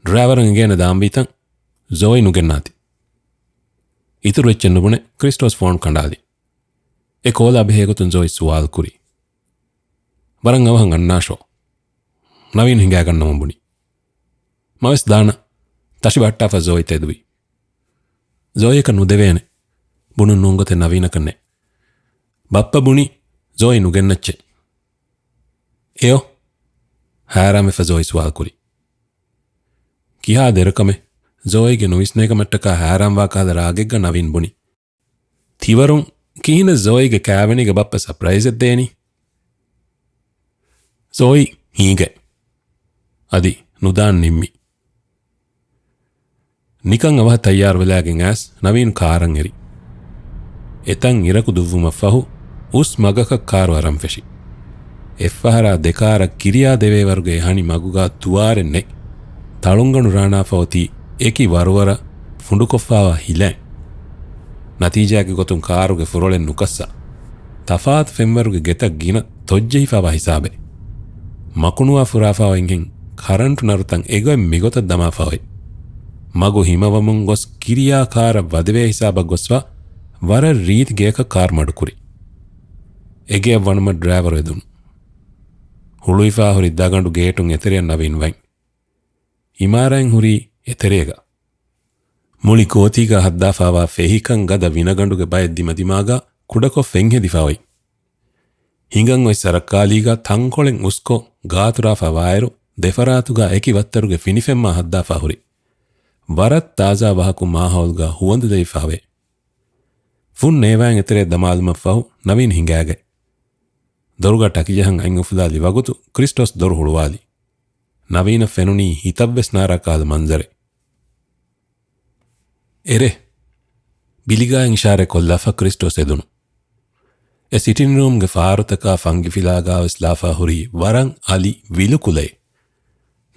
ޑްރައިވަރަށް އެނގޭނެ ދާންވީތަން. ޒޯއީ ނުގެންނާތި. އިތުރު އެއްޗެއް ނުބުނެ ކްރިސްޓޯސް ފޯނު ކަނޑާލި. އެ ކޯލާ ބެހޭގޮތުން ޒޯއީ ސުވާލު ކުރި. ވަރަށް އަވަހަށް އަންނާށޯ؟ ނަވީން ހިނގާގަންނަވަން ބުނި. މަވެސް ދާނަ. ތަށި ބަހައްޓާފަ ޒޯއީ ތެދުވި. ޒޯއީއަކަށް ނުދެވޭނެ. ބުނުން ނޫން ގޮތެއް ނަވީނަކަށް ނެތް. ބައްޕަ ބުނި، ޒޯއީ ނުގެންނައްޗޭ. އެޔޯ؟ ހައިރާންވެފަ ޒޯއީ ސުވާލު ކުރި. ކިހާ ދެރަކަމެއް؟ ޒޯއީގެ ނުވިސްނޭ ކަމަށްޓަކާ ހައިރާންވާ ކަހަލަ ރާގެއްގަ ނަވީން ބުނި. ތިވަރުން ކިހިނެއް ޒޯއީގެ ކާވެނީގަ ބައްޕަ ސަޕްރައިޒެއް ދޭނީ؟ ޒޯއީ ހީގަ. އަދި ނުދާން ނިންމި. ނިކަން އަވަހަށް ތައްޔާރުވެލާގެން އައިސް ނަވީން ކާރަށް އެރި. އެތަން އިރަކު ދުއްވުމަށްފަހު އުސް މަގަކަށް ކާރު އަރަން ފެށި. އެއްފަހަރާ ދެކާރަށް ކިރިޔާ ދެވޭ ވަރުގެ އެހަނި މަގުގާ ދުވާރެއް ނެތް. ތަޅުންގަނޑު ރާނާފަ އޮތީ އެކި ވަރުވަރަށް ފުނޑުކޮށްފާވާ ހިލައިން. ނަތީޖާގެ ގޮތުން ކާރުގެ ފުރޮޅެއް ނުކައްސާ. ތަފާތު ފެންވަރުގެ ގެތައް ގިނަ ތޮއްޖެހިފާވާ ހިސާބެއް. މަކުނުވާ ފުރާފާ އޮތްހެން ކަރަންޓު ނަރުތައް އެގޮތް މިގޮތަށް ދަމާފާ އޮތް. މަގު ހިމަވަމުން ގޮސް ކިރިޔާ ކާރަށް ވަދެވޭ ހިސާބަށް ގޮސްފަ ވަރަށް ރީތި ގެއަކަށް ކާރު މަޑުކުރި. އެގެއަށް ވަނުމަށް ޑްރައިވަރު އެދުނު. ހުޅުވިފާ ހުރި ދަގަނޑު ގޭޓުން އެތެރެއަށް ނަވީން ވަތް. އިމާރާތް ހުރީ އެތެރޭގަ. މުޅި ގޯތީގަ ހައްދާފާވާ ފެހިކަން ގަދަ ވިނަގަނޑުގެ ބައެއް ދިމަދިމާގަ ކުޑަކޮށް ފެންހެދިފާ އޮތް. ހިނގަން އޮތް ސަރައްކާލީގަ ތަންކޮޅެއް އުސްކޮށް ގާތުރާފާ ވާއިރު، ދެފަރާތުގަ އެކި ވައްތަރުގެ ފިނިފެންމާ ހައްދާފާ ހުރި. ވަރަށް ތާޒާ ވަހަކު މާހައުލްގަ ހުވަނދު ލެވިފާވޭ. ފުން ނޭވާއިން އެތެރެއަށް ދަމާލުމަށްފަހު ނަވީން ހިނގާގަތް. ދޮރުގަ ޓަކިޖަހަން އަތް އުފުލާލި ވަގުތު ކްރިސްޓޯސް ދޮރު ހުޅުވާލި. ނަވީނަށް ފެނުނީ ހިތަށްވެސް ނާރާ ކަހަލަ މަންޒަރެއް. އެރޭ! ބިލިގާއިން އިޝާރާތް ކޮށްލާފަ ކްރިސްޓޯސް އެދުނު. އެ ސިޓިންރޫމްގެ ފާރުތަކާ ފަންގިފިލާގާވެސް ލާފާ ހުރީ ވަރަށް އަލި ވިލު ކުލައެއް.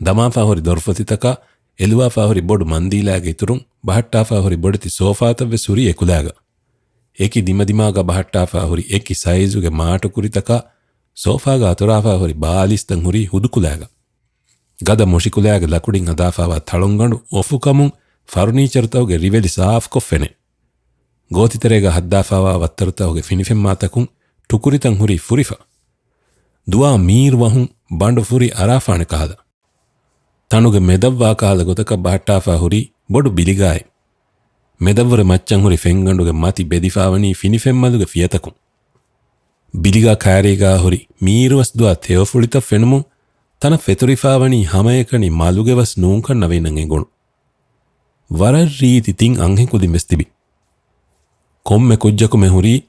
ދަމާފާ ހުރި ދޮރުފޮތިތަކާ އެލުވާފާ ހުރި ބޮޑު މަންދީލާގެ އިތުރުން ބަހައްޓާފާ ހުރި ބޮޑެތި ސޯފާތައްވެސް ހުރީ އެކުލާގަ. އެކި ދިމަދިމާގަ ބަހައްޓާފާ ހުރި އެކި ސައިޒުގެ މާޓުކުރިތަކާ ސޯފާގަ އަތުރާފާ ހުރި ބާލިސްތައް ހުރީ ހުދުކުލާގަ. ގަދަ މުށިކުލާގެ ލަކުޑިން ހަދާފާވާ ތަޅުންގަނޑު އޮފުކަމުން ފަރުނީޗަރުތަކުގެ ރިވެލި ސާފުކޮށް ފެނޭ. ގޯތިތެރޭގަ ހައްދާފާވާ ވައްތަރުތަކުގެ ފިނިފެންމާތަކުން ޓުކުރިތައް ހުރީ ފުރިފަ. ދުވާ މީރު ވަހުން ބަނޑު ފުރި އަރާފާނެ ކަހަލަ. ތަނުގެ މެދަށްވާ ކަހަލަ ގޮތަކަށް ބަހައްޓާފާ ހުރީ ބޮޑު ބިލިގާއެއް. މެދަށްވުރެ މައްޗަށް ހުރި ފެންގަނޑުގެ މަތި ބެދިފާވަނީ ފިނިފެންމަލުގެ ފިޔަތަކުން. ބިލިގާ ކާރީގާ ހުރި މީރުވަސް ދުވާ ތެޔޮފުޅިތައް ފެނުމުން ތަނަށް ފެތުރިފާވަނީ ހަމައެކަނި މަލުގެވަސް ނޫންކަން ނަވީނަށް އެނގުނު. ވަރަށް ރީތި ތިން އަންހެން ކުދިން ވެސް ތިބި. ކޮންމެ ކުއްޖަކުމެ ހުރީ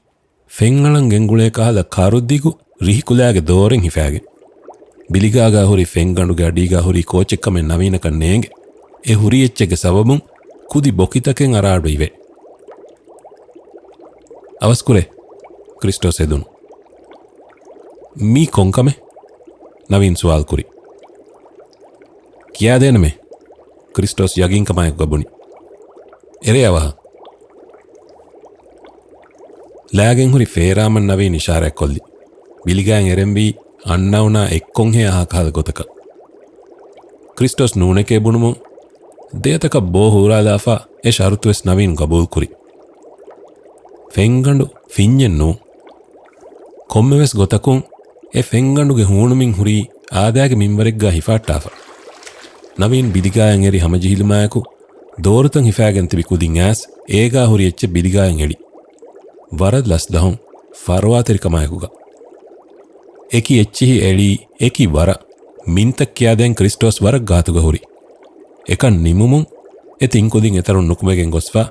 ފެންއަޅަން ގެންގުޅޭ ކަހަލަ ކަރުދިގު ރިހިކުލާގެ ދޯރެއް ހިފާގެން. ބިލިގާގާ ހުރި ފެންގަނޑުގެ އަޑީގާ ހުރީ ކޯޗެއްކަމެއް ނަވީނަކަށް ނޭނގެ. އެ ހުރި އެއްޗެއްގެ ސަބަބުން ކުދި ބޮކިތަކެއް އަރާ އަޑު އިވޭ. އަވަސްކުރޭ، ކްރިސްޓޯސް އެދުނު. މީ ކޮންކަމެއް؟ ނަވީން ސުވާލުކުރި. ކިޔާދޭނަމޭ، ކްރިސްޓޯސް ޔަގީންކަމާއެކު ބުނި. އެރޭ އަވަހަށް. ލާގެން ހުރި ފޭރާމަން ނަވީން އިޝާރާތްކޮށްލި. ބިލިގާއިން އެރެންވީ އަންނައުނާ އެއްކޮންހެޔާ ކަހަލަ ގޮތަކަށް. ކްރިސްޓޯސް ނޫނެކޭ ބުނުމުން ދޭތަކަށް ބޯ ހޫރާލާފަ އެ ޝަރުތުވެސް ނަވީން ގަބޫލުކުރި. ފެންގަނޑު ފިންޏެއް ނޫން. ކޮންމެވެސް ގޮތަކުން އެ ފެންގަނޑުގެ ހޫނުމިން ހުރީ އާދައިގެ މިންވަރެއްގާ ހިފާއްޓާފަ. ނަވީން ބިލިގާއިން އެރި ހަމަޖެހިލުމާއެކު، ދޯރުތައް ހިފާގެން ތިބި ކުދިން އައިސް އޭގާ ހުރި އެއްޗެއް ބިލިގާއިން އެޅި. ވަރަށް ލަސްދަހުން ފަރުވާތެރިކަމާއެކުގަ. އެކި އެއްޗިހި އެޅީ އެކި ވަރަށް. މިންތައް ކިޔާދޭން ކްރިސްޓޯސް ވަރަށް ގާތުގަ ހުރި. އެކަން ނިމުމުން އެ ތިން ކުދިން އެތަރުން ނުކުމެގެން ގޮސްފަ.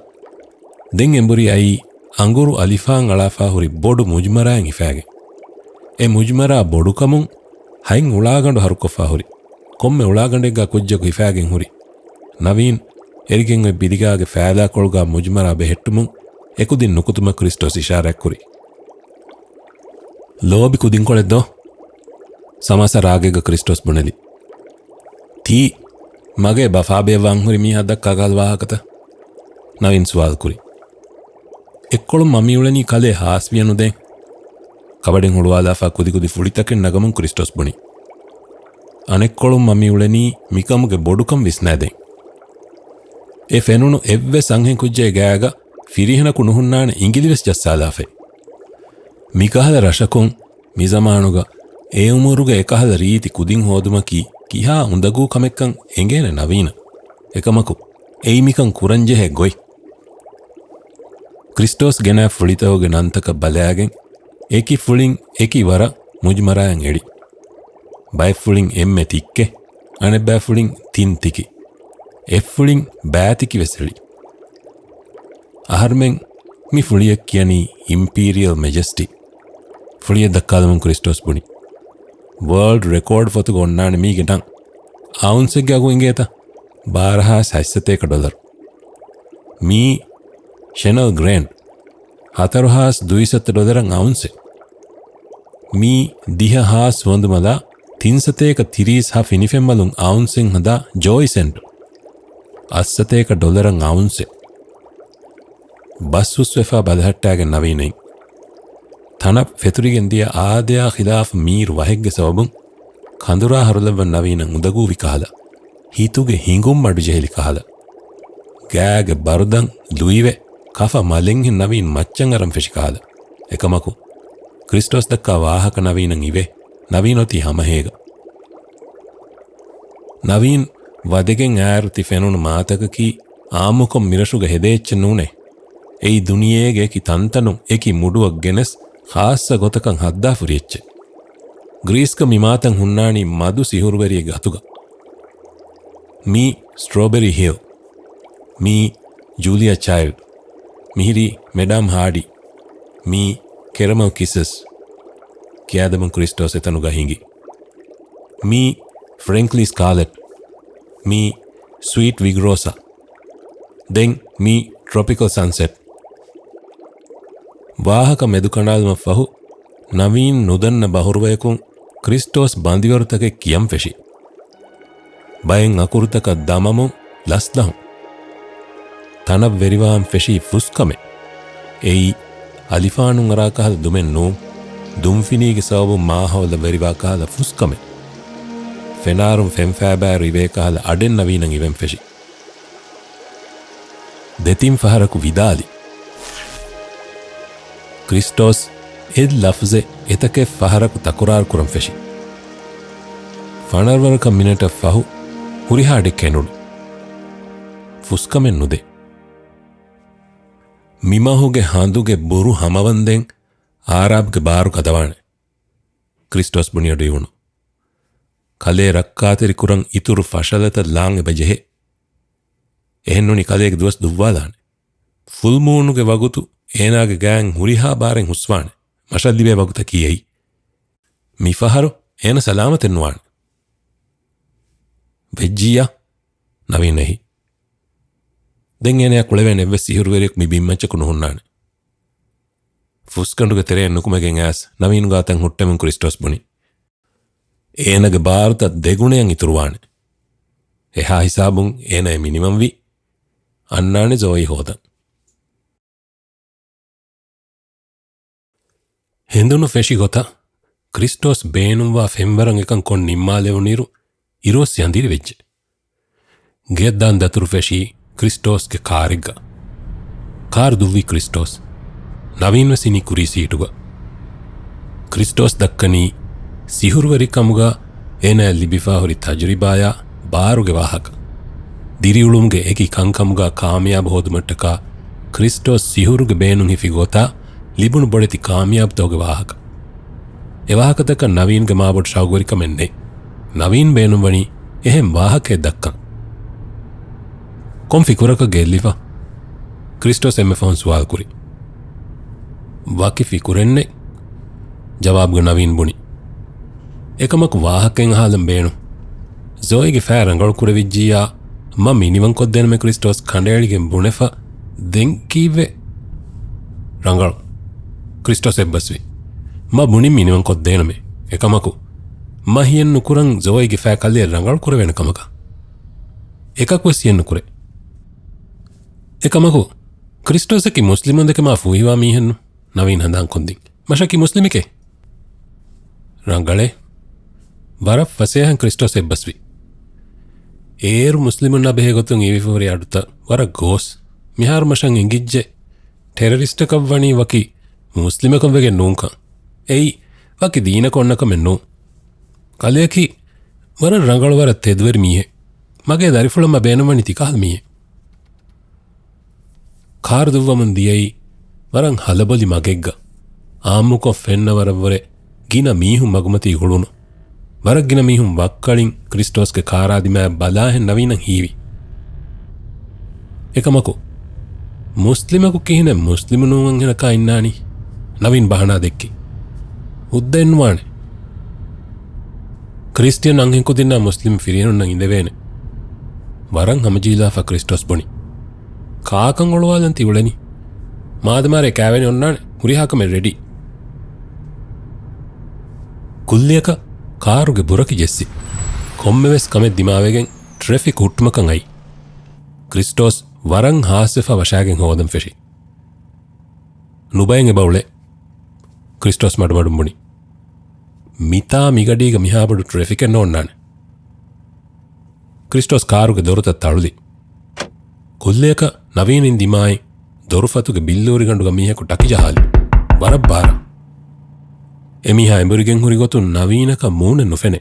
ދެން އެނބުރި އައީ އަނގުރު އަލިފާން އަޅާފާ ހުރި ބޮޑު މުޖުމަރާއެއް ހިފާގެން. އެ މުޖުމަރާ ބޮޑުކަމުން ހަތް އުޅާގަނޑު ހަރުކޮށްފާ ހުރި. ކޮންމެ އުޅާގަނޑެއްގާ ކުއްޖަކު ހިފާގެން ހުރި. ނަވީން އެރިގެން އޮތް ބިލިގާގެ ފާލާކޮޅުގާ މުޖުމަރާ ބެހެއްޓުމުން އެކުދިން ނުކުތުމަށް ކްރިސްޓޯސް އިޝާރާތްކުރި. ލޯބި ކުދިންކޮޅެއް ދޯ؟ ސަމާސާ ރާގެއްގަ ކްރިސްޓޯސް ބުނެލި. ތީ މަގޭ ބަފާބެޔަށް ވާން ހުރި މީހާ ދައްކާ ކަހަލަ ވާހަކަތައް؟ ނަވީން ސުވާލުކުރި. އެއްކޮޅުން މަ މިއުޅެނީ ކަލޭ ހާސްވިޔަ ނުދޭން. ކަބަޑިން ހުޅުވާލާފާ ކުދިކުދި ފުޅިތަކެއް ނަގަމުން ކްރިސްޓޯސް ބުނި. އަނެއްކޮޅުން މަ މިއުޅެނީ މިކަމުގެ ބޮޑުކަން ވިސްނާދޭން. އެ ފެނުނު އެއްވެސް އަންހެން ކުއްޖެއް ގާގަ ފިރިހެނަކު ނުހުންނާނެ އިނގިލިވެސް ޖައްސާލާފައި. މިކަހަލަ ރަށަކުން މިޒަމާނުގަ އެ އުމުރުގަ އެކަހަލަ ރީތި ކުދިން ހޯދުމަކީ ކިހާ އުނދަގޫ ކަމެއްކަން އެނގޭނެ ނަވީނަށް. އެކަމަކު، އެއީ މިކަން ކުރަންޖެހޭ ގޮތް. ކްރިސްޓޯސް ގެނައި ފުޅިތަކުގެ ނަންތަކަށް ބަލާގެން، އެކި ފުޅިން އެކި ވަރަށް މުޖުމަރާއަށް އެޅި. ބައެއް ފުޅިން އެންމެ ތިއްކެ، އަނެއްބައި ފުޅިން ތިން ތިކި، އެއްފުޅިން ބައިތިކި ވެސް އެޅި. އަހަރުމެން މި ފުޅިއަށް ކިޔަނީ އިމްޕީރިއަލް މެޖެސްޓީ. ފުޅިއެއް ދައްކާލަމުން ކްރިސްޓޯސް ބުނި. ވާލްޑް ރެކޯޑް ފޮތުގަ އޮންނާނެ މީގެ ނަން. އައުންސެއްގެ އަގު އިނގޭތަ؟ ބާރަ ހާސް ހަތްސަތޭކަ ޑޮލަރު. މީ ޝެނަލް ގްރޭންޑް. ހަތަރު ހާސް ދުއިސައްތަ ޑޮލަރަށް އައުންސެއް. މީ ދިހަ ހާސް ސުވަނދުމަލާ ތިންސަތޭކަ ތިރީސް ހާ ފިނިފެންމަލުން އައުންސެއް ހަދާ ޖޯއި ސެންޓް. އަށްސަތޭކަ ޑޮލަރަށް އައުންސެއް. ބަސް ހުސްވެފާ ބަލަހައްޓާގެން ނަވީން އައި. ތަނަށް ފެތުރިގެން ދިޔަ އާދަޔާ ޚިލާފު މީރު ވަހެއްގެ ސަބަބުން ކަނދުރާ ހަރުލައްވަން ނަވީނަށް އުނދަގޫވި ކަހަލަ، ހިތުގެ ހިނގުން މަޑުޖެހިލި ކަހަލަ، ގާގެ ބަރުދަން ލުއިވެ، ކަފަ މަލެއްހެން ނަވީން މައްޗަށް އަރަން ފެށި ކަހަލަ. އެކަމަކު، ކްރިސްޓޯސް ދައްކާ ވާހަކަ ނަވީނަށް އިވޭ، ނަވީން އޮތީ ހަމަހޭގަ. ނަވީން ވަދެގެން އާއިރު ތި ފެނުނު މާތަކަކީ އާއްމުކޮށް މިރަށުގަ ހެދޭ އެއްޗެއް ނޫނޭ. އެއީ ދުނިޔޭގެ އެކި ތަންތަނުން އެކި މުޑުއަށް ގެނެސް ޚާއްޞަ ގޮތަކަށް ހައްދާފުރި އެއްޗެއް. ގްރީސްގަ މި މާތަން ހުންނާނީ މަދު ސިހުރުވެރިއެއްގެ އަތުގަ. މީ ސްޓްރޯބެރީ ހިލް. މީ ޖޫލިއާ ޗައިލްޑް. މިހިރީ މެޑާމް ހާޑީ. މީ ކެރަމެލް ކިސަސް. ކިޔާދެމުން ކްރިސްޓޯސް އެތަނުގަ ހިނގި. މީ ފްރެންކްލީ ސްކާލެޓް. މީ ސްވީޓް ވިގްރޯސާ. ދެން މީ ޓްރޮޕިކަލް ސަންސެޓް. ވާހަކަ މެދުކަނޑާލުމަށްފަހު، ނަވީން ނުދަންނަ ބަހުރުވަޔަކުން ކްރިސްޓޯސް ބަނދިވަރުތަކެއް ކިޔަން ފެށި. ބައެއް އަކުރުތަކަށް ދަމަމުން ލަސްލަހުން. ތަނަށް ވެރިވާން ފެށީ ފުސްކަމެއް. އެއީ އަލިފާނުން އަރާ ކަހަލަ ދުމެއް ނޫން، ދުންފިނީގެ ސަބަބުން މާހައުލަށް ވެރިވާ ކަހަލަ ފުސްކަމެއް. ފެނާރުން ފެންފައިބާއިރު އިވޭ ކަހަލަ އަޑެއް ނަވީނަށް އިވެން ފެށި. ދެތިން ފަހަރަކު ވިދާލި. ކްރިސްޓޯސް އެއް ލަފްޒެއް އެތަކެއް ފަހަރަކު ތަކުރާރު ކުރަން ފެށި. ފަނަރަވަރަކަށް މިނެޓަށް ފަހު ހުރިހާ އަޑެއް ކެނޑުނު. ފުސްކަމެއް ނުދޭ. މިމަހުގެ ހަނދުގެ ބުރު ހަމަވަންދެން އާރާބްގެ ބާރު ގަދަވާނެ. ކްރިސްޓޯސް ބުނި އަޑު އިވުނު. ކަލޭ ރައްކާތެރި ކުރަން އިތުރު ފަށަލަތައް ލާން އެބަ ޖެހޭ. އެހެންނޫނީ ކަލޭގެ ދުވަސް ދުއްވާލާނެ. ފުލްމޫނުގެ ވަގުތު އޭނާގެ ގާތް ހުރިހާ ބާރެއް ހުސްވާނެ. މަށަށް ލިބޭ ވަގުތަކީ އެއީ. މިފަހަރު އޭނަ ސަލާމަތެއް ނުވާނެ. ވެއްޖިއްޔާ؟ ނަވީން އެހި. ދެން އޭނަޔާ ކުޅެވޭނެ އެއްވެސް ސިހުރުވެރިޔަކު މި ބިންމައްޗަކު ނުހުންނާނެ. ފުސްގަނޑުގެ ތެރެއަށް ނުކުމެގެން އައިސް ނަވީން ގާތަށް ހުއްޓެމުން ކްރިސްޓޯސް ބުނި. އޭނަގެ ބާރުތައް ދެގުނަޔަށް އިތުރުވާނެ. އެހާ ހިސާބުން އޭނަ މިނިވަންވީ. އަންނާނެ ޒޯއީ ހޯދަން. ހެނދުނު ފެށި ގޮތަށް ކްރިސްޓޯސް ބޭނުންވާ ފެންވަރަށް އެކަން ކޮށް ނިންމާލެވުނުއިރު އިރުއޮއްސި އަނދިރި ވެއްޖެ. ގެއަށް ދާން ދަތުރު ފެށީ ކްރިސްޓޯސްގެ ކާރެއްގަ. ކާރު ދުއްވީ ކްރިސްޓޯސް. ނަވީން ވެސް އިނީ ކުރީ ސީޓުގަ. ކްރިސްޓޯސް ދައްކަނީ ސިހުރުވެރިކަމުގަ އޭނާއަށް ލިބިފާ ހުރި ތަޖުރިބާޔާ ބާރުގެ ވާހަކަ. ދިރިއުޅުމުގެ އެކި ކަންކަމުގަ ކާމިޔާބު ހޯދުމަށްޓަކާ ކްރިސްޓޯސް ސިހުރުގެ ބޭނުން ހިފި ގޮތާ ލިބުނު ބޮޑެތި ކާމިޔާބުތަކުގެ ވާހަކަ. އެ ވާހަކަތަކަށް ނަވީންގެ މާބޮޑު ޝައުގުވެރިކަމެއް ނެތް. ނަވީން ބޭނުންވަނީ އެހެން ވާހަކައެއް ދައްކަން. ކޮން ފިކުރަކަށް ގެއްލިފަ؟ ކްރިސްޓޯސް އެންމެ ފަހުން ސުވާލު ކުރި. ވަކި ފިކުރެއްނެތް، ޖަވާބުގަ ނަވީން ބުނި. އެކަމަކު ވާހަކައެއް އަހާލަން ބޭނުން. ޒޯއީގެ ފައި ރަނގަޅު ކުރެވިއްޖިއްޔާ، މަ މިނިވަން ކޮށްދޭނަމޭ ކްރިސްޓޯސް ކަނޑައެޅިގެން ބުނެފަ. ދެން ކީއްވެ؟ ރަނގަޅު. ކްރިސްޓޯސް އެއްބަސްވި. މަ ބުނިން މިނިވަން ކޮށްދޭނަމޭ. އެކަމަކު، މަ ހިޔެއްނުކުރަން ޒޯއީގެ ފައި ކަލޭ ރަނގަޅު ކުރެވޭނެ ކަމަކަށް. އެކަކުވެސް ހިޔެއްނުކުރޭ. އެކަމަކު، ކްރިސްޓޯސަކީ މުސްލިމުންދެކެ މާ ފޫހިވާ މީހެއްނު. ނަވީން ހަނދާންކޮށްދިން. މަށަކީ މުސްލިމެކޭ. ރަނގަޅޭ. ވަރަށް ފަސޭހަން ކްރިސްޓޯސް އެއްބަސްވި. އޭރު މުސްލިމުންނާ ބެހޭ ގޮތުން އިވިފަ ހުރި އަޑުތައް ވަރަށް ގޯސް. މިހާރު މަށަށް އެނގިއްޖެ، ޓެރަރިސްޓަކަށް ވަނީ ވަކި މުސްލިމަކަށް ވެގެން ނޫންކަން. އެއީ ވަކި ދީނަކަށް އޮންނަ ކަމެއް ނޫން. ކަލެއަކީ ވަރަށް ރަނގަޅު، ވަރަށް ތެދުވެރި މީހެއް. މަގޭ ދަރިފުޅަށް މަ ބޭނުންވަނީ ތިކަހަލަ މީހެއް. ކާރު ދުއްވަމުން ދިޔައީ ވަރަށް ހަލަބޮލި މަގެއްގަ. އާއްމުކޮށް ފެންނަ ވަރަށްވުރެ ގިނަ މީހުން މަގުމަތީ ހުޅުނު. ވަރަށް ގިނަ މީހުން ވައްކަޅިން ކްރިސްޓޯސްގެ ކާރާ ދިމާއަށް ބަލާހެން ނަވީނަށް ހީވި. އެކަމަކު، މުސްލިމަކު ކިހިނެއް މުސްލިމު ނޫން އަންހެނަކާ އިންނާނީ؟ ނަވީން ބަހަނާ ދެއްކި. ހުއްދައެއްނުވާނެ. ކްރިސްޓިއަން އަންހެން ކުދިންނާ މުސްލިމް ފިރިހެނުންނަށް އިނދެވޭނެ. ވަރަށް ހަމަޖެހިލާފަ ކްރިސްޓޯސް ބުނި. ކާކަން އޮޅުވާލަން ތި އުޅެނީ؟ މާދަމާރޭ ކާވެނި އޮންނާނެ، ހުރިހާ ކަމެއް ރެޑީ. ކުއްލިއަކަށް ކާރުގެ ބުރަކި ޖެއްސި. ކޮންމެވެސް ކަމެއް ދިމާވެގެން ޓްރެފިކް ހުއްޓުމަކަށް އައި. ކްރިސްޓޯސް ވަރަށް ހާސްވެފަ ވަށާގެން ހޯދަން ފެށި. ނުބައެއް އެބަ އުޅޭ. ކްރިސްޓޯސް މަޑުމަޑުން ބުނި. މިތާ މިގަޑީގަ މިހާބޮޑު ޓްރެފިކެއް ނޯންނާނެ. ކްރިސްޓޯސް ކާރުގެ ދޮރުތައް ތަޅުލި. ކުއްލިއަކަށް ނަވީން އިން ދިމާއި ދޮރުފަތުގެ ބިއްލޫރިގަނޑުގަ މީހަކު ޓަކިޖަހާލި. ވަރަށް ބާރަށް. އެމީހާ އެނބުރިގެން ހުރި ގޮތުން ނަވީނަކަށް މޫނެއް ނުފެނޭ.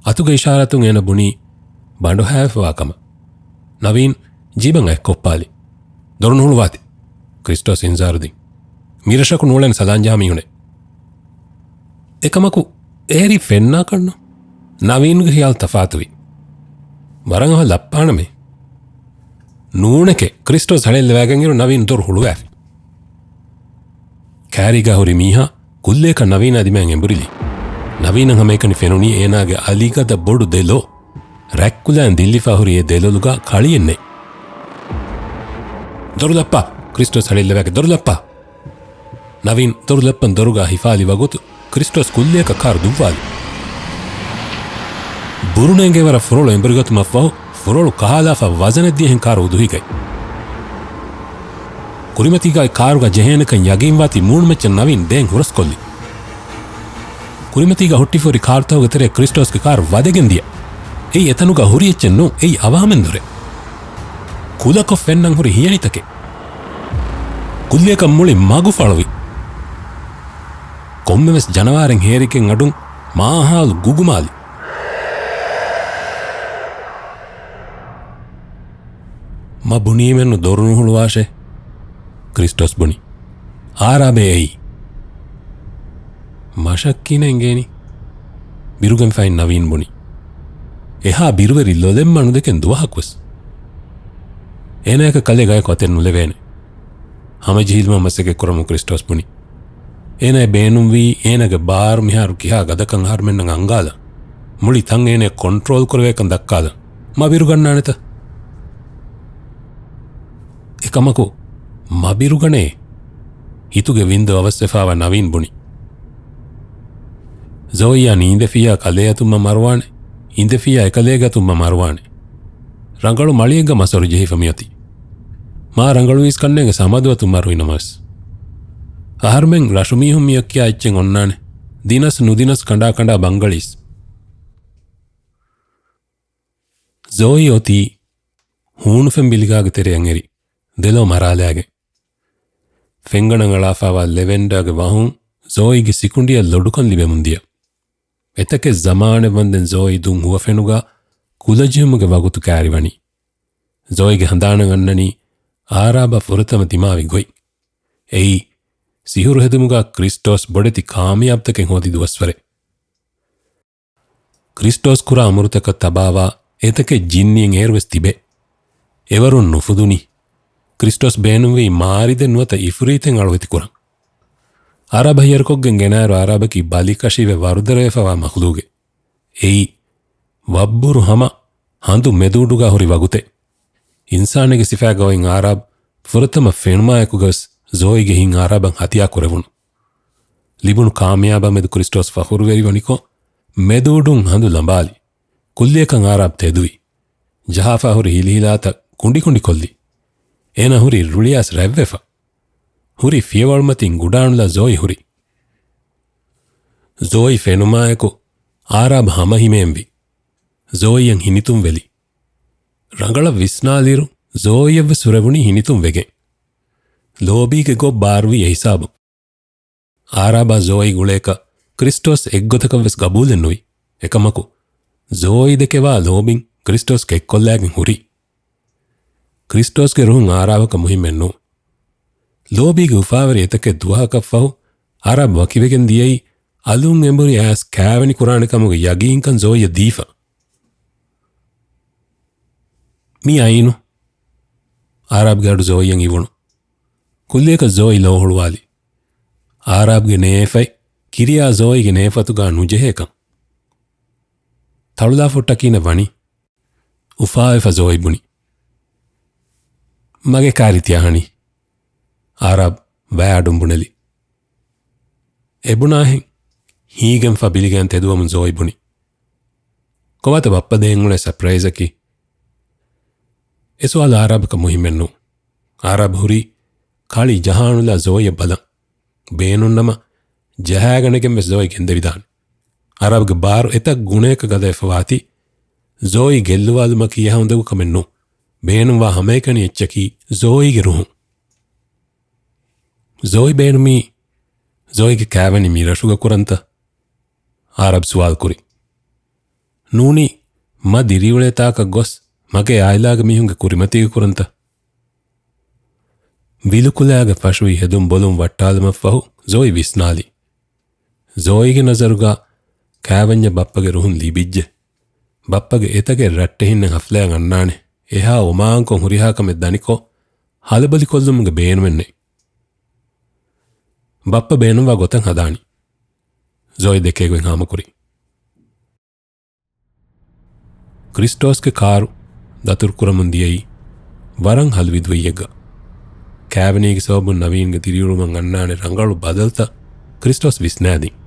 އަތުގެ އިޝާރާތުން އޭނަ ބުނީ ބަނޑުހައިފަވާ ކަމަށް. ނަވީން ޖީބަށް އަތް ކޮށްޕާލި. ދޮރު ނުހުޅުވާތި. ކްރިސްޓޯސް އިންޒާރު ދިން. މިރަށަކު ނޫޅެން ސަލާން ޖަހާ މީހުނެއް. އެކަމަކު އޭރީ ފެންނާކަށްނު. ނަވީންގެ ހިޔާލު ތަފާތުވި. ވަރަށް އަހަ ލައްޕާނަމޭ. ނޫނެކޭ. ކްރިސްޓޯސް ހަޅޭއްލަވައިގެންއިރު ނަވީން ދޮރު ހުޅުވާފި. ކާރީގާ ހުރި މީހާ ކުއްލިއަކަށް ނަވީނާ ދިމާއިން އެނބުރިލި. ނަވީނަށް ހަމައެކަނި ފެނުނީ އޭނާގެ އަލިގަދަ ބޮޑު ދެލޯ. ރަތްކުލައިން ދިއްލިފާ ހުރި އެ ދެލޮލުގަ ކަޅިއެއް ނެތް. ދޮރުލައްޕާ! ކްރިސްޓޯސް ހަޅޭއްލަވާގެ ދޮރުލައްޕާ! ނަވީން ދޮރުލައްޕަން ދޮރުގަ ހިފާލި ވަގުތު ކްރިސްޓޯސް ކުއްލިއަކަށް ކާރު ދުއްވާލި. ބުރުނޭގެ ވަރަށް ފުރޮޅު އެނބުރިގަތުމަށްފަހު ފުރޮޅު ކަހާލާފަ ވަޒަނެއް ދިޔަހެން ކާރު އުދުހިގަތް. ކުރިމަތީގައި ކާރުގަ ޖެހޭނެކަން ޔަގީންވާތީ މޫނުމައްޗަށް ނަވީން ދޭން ހުރަސްކޮށްލި. ކުރިމަތީގަ ހުއްޓިފަހުރި ކާރުތަކުގެ ތެރޭ ކްރިސްޓޯސްގެ ކާރު ވަދެގެން ދިޔަ. އެއީ އެތަނުގަ ހުރި އެއްޗެއް ނޫން، އެއީ އަވަހަމެން ދޮރެއް. ކުލަކޮށް ފެންނަން ހުރި ހިޔަނިތަކެއް. ކުއްލިއަކަށް މުޅި މަގު ފަޅުވި. ކޮންމެވެސް ޖަނަވާރެއް ހޭރިގެން އަޑުން މާހާލު ގުގުމާލި. މަ ބުނީމެއްނު ދޮރު ނުހުޅުވާށޭ. ކްރިސްޓޯސް ބުނި. އާރާބޭ އެއީ. މަށަށް ކިހިނެއް އެނގޭނީ؟ ބިރުގެންފައި ނަވީން ބުނި. އެހާ ބިރުވެރި ލޮލެއް މަ ނުދެކެން ދުވަހަކުވެސް. އޭނާއަކަށް ކަލޭ ގަޔަކު އަތެއް ނުލެވޭނެ. ހަމަޖެހިލުމަށް މަސައްކަތް ކުރަމުން ކްރިސްޓޯސް ބުނި. އޭނާ ބޭނުންވީ އޭނާގެ ބާރު މިހާރު ކިހާ ގަދަކަން އަހަރުމެންނަށް އަންގާލަން. މުޅި ތަން އޭނާ ކޮންޓްރޯލް ކުރެވޭކަން ދައްކާލަން. މަ ބިރުގަންނާނެތަ؟ އެކަމަކު މަ ބިރުގަނޭ. ހިތުގެ ވިންދު އަވަސްވެފާވާ ނަވީން ބުނި. ޒޯއީއާ ނީނދެފިއްޔާ ކަލޭ އަތުން މަ މަރުވާނެ، އިނދެފިއްޔާ އެކަލޭގެ އަތުން މަ މަރުވާނެ. ރަނގަޅު މަޅިއެއްގަ މަ ސޮރު ޖެހިފަ މިއޮތީ. މާ ރަނގަޅުވީސް ކަންނޭނގެ ސަމަދު އަތުން މަރުވި ނަމަވެސް. އަހަރުމެން ރަށުމީހުން މިއޮއްކިޔާ އެއްޗެއް އޮންނާނެ. ދިނަސް ނުދިނަސް ކަނޑާ ކަނޑާ ބަންގަޅީސް. ޒޯއީ އޮތީ ހޫނުފެން ބިލިގާގެ ތެރެއަށް އެރި ދެލޯ މަރާލާގެން. ފެންގަނަށް އަޅާފާވާ ލެވެންޑާގެ ވަހުން ޒޯއީގެ ސިކުނޑިއަށް ލޮޑުކަން ލިބެމުން ދިޔަ. އެތަކެއް ޒަމާނެއް ވަންދެން ޒޯއީ ދުން ހުވަފެނުގަ ކުލަޖެހުމުގެ ވަގުތު ކާރިވަނީ. ޒޯއީގެ ހަނދާނަށް އަންނަނީ އާރާބަށް ފުރަތަމަ ދިމާވި ގޮތް. އެއީ، ސިހުރު ހެދުމުގަ ކްރިސްޓޯސް ބޮޑެތި ކާމިޔާބުތަކެއް ހޯދި ދުވަސްވަރެއް. ކްރިސްޓޯސް ކުރާ އުމުރުތަކަށް ތަބާވާ އެތަކެއް ޖިންނީން އޭރުވެސް ތިބޭ. އެވަރުން ނުފުދުނީ. ކްރިސްޓޯސް ބޭނުންވީ މާރިދެއް ނުވަތަ އިފްރީތެއް އަޅުވެތި ކުރަން. އާރާބަށް ހިޔަރުކޮށްގެން ގެނައިރު އާރާބަކީ ބަލިކަށީވެ ވަރުދަރަވެފަވާ މަޚްލޫގެއް. އެއީ، ވައްބުރު ހަމަ ހަނދު މެދުއުޑުގަ ހުރި ވަގުތެއް. އިންސާނެއްގެ ސިފައިގަ އޮތް އާރާބް ފުރަތަމަ ފެނުމާއެކުގަވެސް ޒޯއީގެ ހިތް އާރާބަށް ހަތިޔާ ކުރެވުނު. ލިބުނު ކާމިޔާބާ މެދު ކްރިސްޓޯސް ފަޚުރުވެރިވަނިކޮށް، މެދުއުޑުން ހަނދު ލަނބާލި. ކުއްލިއަކަށް އާރާބް ތެދުވި. ޖަހާފާ ހުރި ހިލިހިލާތައް ކުނޑިކުނޑިކޮށްލި. އޭނާ ހުރީ ރުޅިއައިސް ރަތްވެފަ. ހުރި ފިޔަވަޅުމަތިން ގުޑާނުލާ ޒޯއީ ހުރި. ޒޯއީ ފެނުމާއެކު އާރާބް ހަމަ ހިމޭންވި. ޒޯއީއަށް ހިނިތުންވެލި. ރަނގަޅަށް ވިސްނާލިއިރު ޒޯއީއަށްވެސް ހުރެވުނީ ހިނިތުންވެގެން. ލޯބީގެ ގޮށް ބާރުވީ އެހިސާބުން. އާރާބާ ޒޯއީ ގުޅޭކަށް ކްރިސްޓޯސް އެއްގޮތަކަށްވެސް ގަބޫލެއްނުވި. އެކަމަކު، ޒޯއީ ދެކެވާ ލޯބިން ކްރިސްޓޯސް ކެތްކޮށްލާގެން ހުރި. ކްރިސްޓޯސްގެ ރުހުން އާރާބަކަށް މުހިއްމެއްނޫން. ލޯބީގެ އުފާވެރި އެތަކެއް ދުވަހަކަށްފަހު އާރާބް ވަކިވެގެން ދިޔައީ އަލުން އެނބުރި އައިސް ކާވެނި ކުރާނެ ކަމުގެ ޔަގީންކަން ޒޯއީއަށް ދީފަ. މީ އައީނު. އާރާބްގެ އަޑު ޒޯއީއަށް އިވުނު. ކުއްލިއަކަށް ޒޯއީ ލޯ ހުޅުވާލި. އާރާބްގެ ނޭފަތް ކިރިޔާ ޒޯއީގެ ނޭފަތުގާ ނުޖެހޭކަން. ތަޅުލާފަ ހުއްޓަކީނެއް ވަނީ. އުފާވެފަ ޒޯއީ ބުނި. މަގޭ ކާރީ ތިޔާ ހަނީ. އާރާބް ވައި އަޑުން ބުނެލި. އެބުނާހެން ހީގެންފަ ބިލިގައިން ތެދުވަމުން ޒޯއީ ބުނި. ކޮބާތަ ބައްޕަ ދޭން އުޅޭ ސަޕްރައިޒަކީ؟ އެ ސުވާލު އާރާބަކަށް މުހިއްމެއްނޫން. އާރާބް ހުރީ ކަޅި ޖަހާނުލާ ޒޯއީއަށް ބަލަން. ބޭނުންނަމަ ޖަހާގަނެގެން ވެސް ޒޯއި ގެންދެވިދާނެ. އާރާބްގެ ބާރު އެތައް ގުނަޔަކަށް ގަދަވެފަވާތީ، ޒޯއި ގެއްލުވާލުމަކީ އެހާ އުނދަގޫ ކަމެއް ނޫން. ބޭނުންވާ ހަމައެކަނި އެއްޗަކީ ޒޯއީގެ ރުހުން. ޒޯއި ބޭނުމީ، ޒޯއީގެ ކާވެނި މި ރަށުގަ ކުރަންތަ؟ އާރާބް ސުވާލު ކުރި. ނޫނީ، މަ ދިރިއުޅޭ ތާކަށް ގޮސް، މަގޭ އާއިލާގެ މީހުންގެ ކުރިމަތީގަ ކުރަންތަ؟ ވިލުކުލާގެ ފަށުވި ހެދުން ބޮލުން ވައްޓާލުމަށްފަހު ޒޯއި ވިސްނާލި. ޒޯއީގެ ނަޒަރުގަ ކާވެންޏަށް ބައްޕަގެ ރުހުން ލިބިއްޖެ. ބައްޕަގެ އެތަކެއް ރައްޓެހިންނެއް ހަފްލައަށް އަންނާނެ. އެހާ އޮމާންކޮށް ހުރިހާ ކަމެއް ދަނިކޮށް، ހަލަބޮލިކޮށްލުމުގެ ބޭނުމެއް ނެތް. ބައްޕަ ބޭނުންވާ ގޮތަށް ހަދާނީ. ޒޯއި ދެކޭގޮތް ހާމަކުރި. ކްރިސްޓޯސްގެ ކާރު ދަތުރުކުރަމުން ދިޔައީ ވަރަށް ހަލުވި ދުވައްޔެއްގަ. ކާވެނީގެ ސަބަބުން ނަވީންގެ ދިރިއުޅުމަށް އަންނާނެ ރަނގަޅު ބަދަލުތައް ކްރިސްޓޯސް ވިސްނާދިން.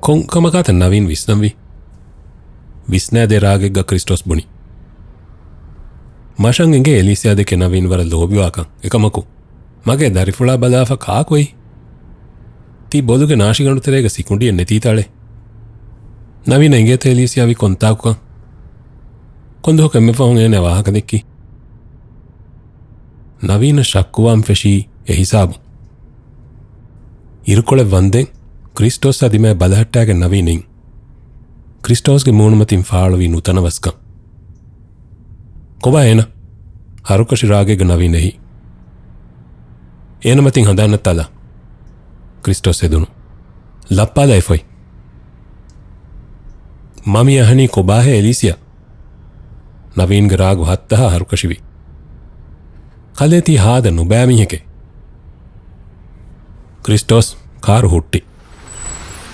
ކޮން ކަމަކާތަ ނަވީން ވިސްނަންވީ؟ ވިސްނާދޭ ރާގެއްގަ ކްރިސްޓޯސް ބުނި. މަށަށް އެނގޭ އެލީސިއާ ދެކެ ނަވީން ވަރަށް ލޯބިވާކަން. އެކަމަކު، މަގޭ ދަރިފުޅާ ބަލާފަ ކާކުއެއް؟ ތީ ބޮލުގެ ނާށިގަނޑު ތެރޭގަ ސިކުނޑިއެއް ނެތީތަ އަޅެ؟ ނަވީނަށް އެނގޭތަ އެލީސިއާ ވީ ކޮންތާކުކަން؟ ކޮންދުވަހަކު އެންމެ ފަހުން އޭނަ ވާހަކަ ދެއްކީ؟ ނަވީނަށް ޝައްކުވާން ފެށީ އެ ހިސާބުން. އިރުކޮޅެއް ވަންދެން ކްރިސްޓޯސްއާ ދިމާއަށް ބަލަހައްޓާގެން ނަވީން އިން. ކްރިސްޓޯސްގެ މޫނުމަތިން ފާޅުވީ ނުތަނަވަސްކަން. ކޮބާ އޭނަ؟ ހަރުކަށި ރާގެއްގަ ނަވީން އެހި. އޭނަ މަތިން ހަނދާން ނައްތާލާ. ކްރިސްޓޯސް ހެދުނު. ލައްޕާލާ އެފޮތް. މަ މި އަހަނީ ކޮބާހޭ އެލީސިއާ؟ ނަވީންގެ ރާގު ހައްތަހާ ހަރުކަށިވި. ކަލޭ ތީ ހާދަ ނުބައި މީހެކޭ. ކްރިސްޓޯސް ކާރު ހުއްޓި.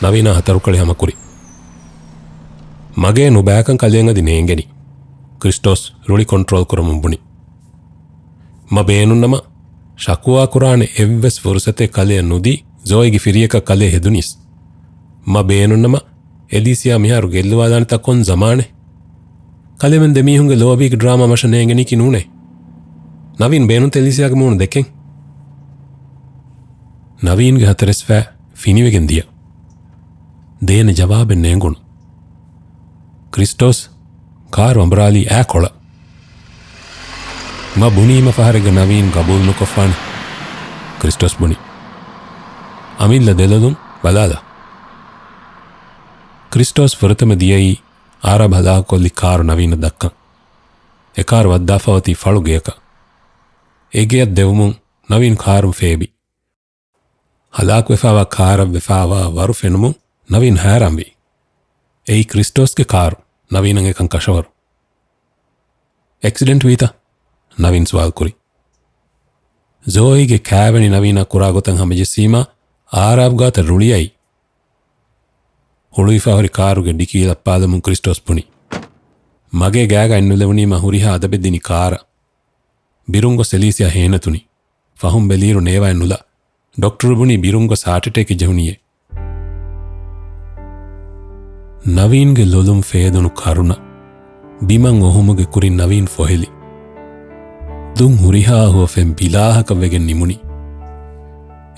ނަވީނާ ހަތަރުކަޅި ހަމަކުރި. މަގޭ ނުބައިކަން ކަލޭން އަދި ނޭނގެނީ. ކްރިސްޓޯސް ރުޅި ކޮންޓްރޯލް ކުރަމުން ބުނި. މަ ބޭނުންނަމަ، ޝަކުވާ ކުރާނެ އެއްވެސް ފުރުސަތެއް ކަލެއަށް ނުދީ، ޒޯއީގެ ފިރިޔަކަށް ކަލޭ ހެދުނީސް. މަ ބޭނުންނަމަ، އެލީސިއާ މިހާރު ގެއްލުވާލާނެތާ ކޮން ޒަމާނެއް؟ ކަލޭމެން ދެމީހުންގެ ލޯބީގެ ޑްރާމާ މަށަށް ނޭނގެނީކީ ނޫނޭ. ނަވީން ބޭނުންތަ އެލީސިއާގެ މޫނު ދެކެން؟ ނަވީންގެ ހަތަރެސްފައި ފިނިވެގެން ދިޔަ. ދޭނެ ޖަވާބެއް ނޭނގުނު. ކްރިސްޓޯސް ކާރު އަނބުރާލީ އާ ކޮޅަށް. މަ ބުނީމަ ފަހަރެއްގަ ނަވީން ގަބޫލު ނުކޮށްފާނެ. ކްރިސްޓޯސް ބުނި. އަމިއްލަ ދެލޮލުން ބަލާލާ. ކްރިސްޓޯސް ފުރަތަމަ ދިޔައީ އާރާބް ހަލާކުކޮށްލި ކާރު ނަވީނަށް ދައްކަން. އެ ކާރު ވައްދާފަ އޮތީ ފަޅު ގެޔަކަށް. އެ ގެޔަށް ދެވުމުން ނަވީން ކާރުން ފޭބި. ހަލާކުވެފާވާ ކާރަށް ވެފާވާ ވަރު ފެނުމުން ނަވީން ހައިރާންވި. އެއީ ކްރިސްޓޯސްގެ ކާރު. ނަވީނަށް އެކަން ކަށަވަރު. އެކްސިޑެންޓް ވީތަ؟ ނަވީން ސުވާލުކުރި. ޒޯއީގެ ކާވެނި ނަވީނާ ކުރާ ގޮތަށް ހަމަޖެއްސީމާ، އާރާބް ގާތަށް ރުޅިއައި، ހުޅުވިފާ ހުރި ކާރުގެ ޑިކީ ލައްޕާލަމުން ކްރިސްޓޯސް ބުނި. މަގޭ ގާގަ އެއްނުލެވުނީމާ ހުރިހާ އަދަބެއް ދިނި ކާރަށް. ބިރުން ގޮސް އެލީސިއާ ހޭނެތުނި. ފަހުން ބެލިއިރު ނޭވާއެއް ނުލާ. ޑޮކްޓަރު ބުނީ ބިރުން ގޮސް ހާޓް އެޓޭކެއް ޖެހުނީއޭ. ނަވީންގެ ލޮލުން ފޭދުނު ކަރުނަ. ބިމަށް އޮހުމުގެ ކުރިން ނަވީން ފޮހެލި. ދުން ހުރިހާ ހުވަފެން ބިލާހަކަށް ވެގެން ނިމުނީ.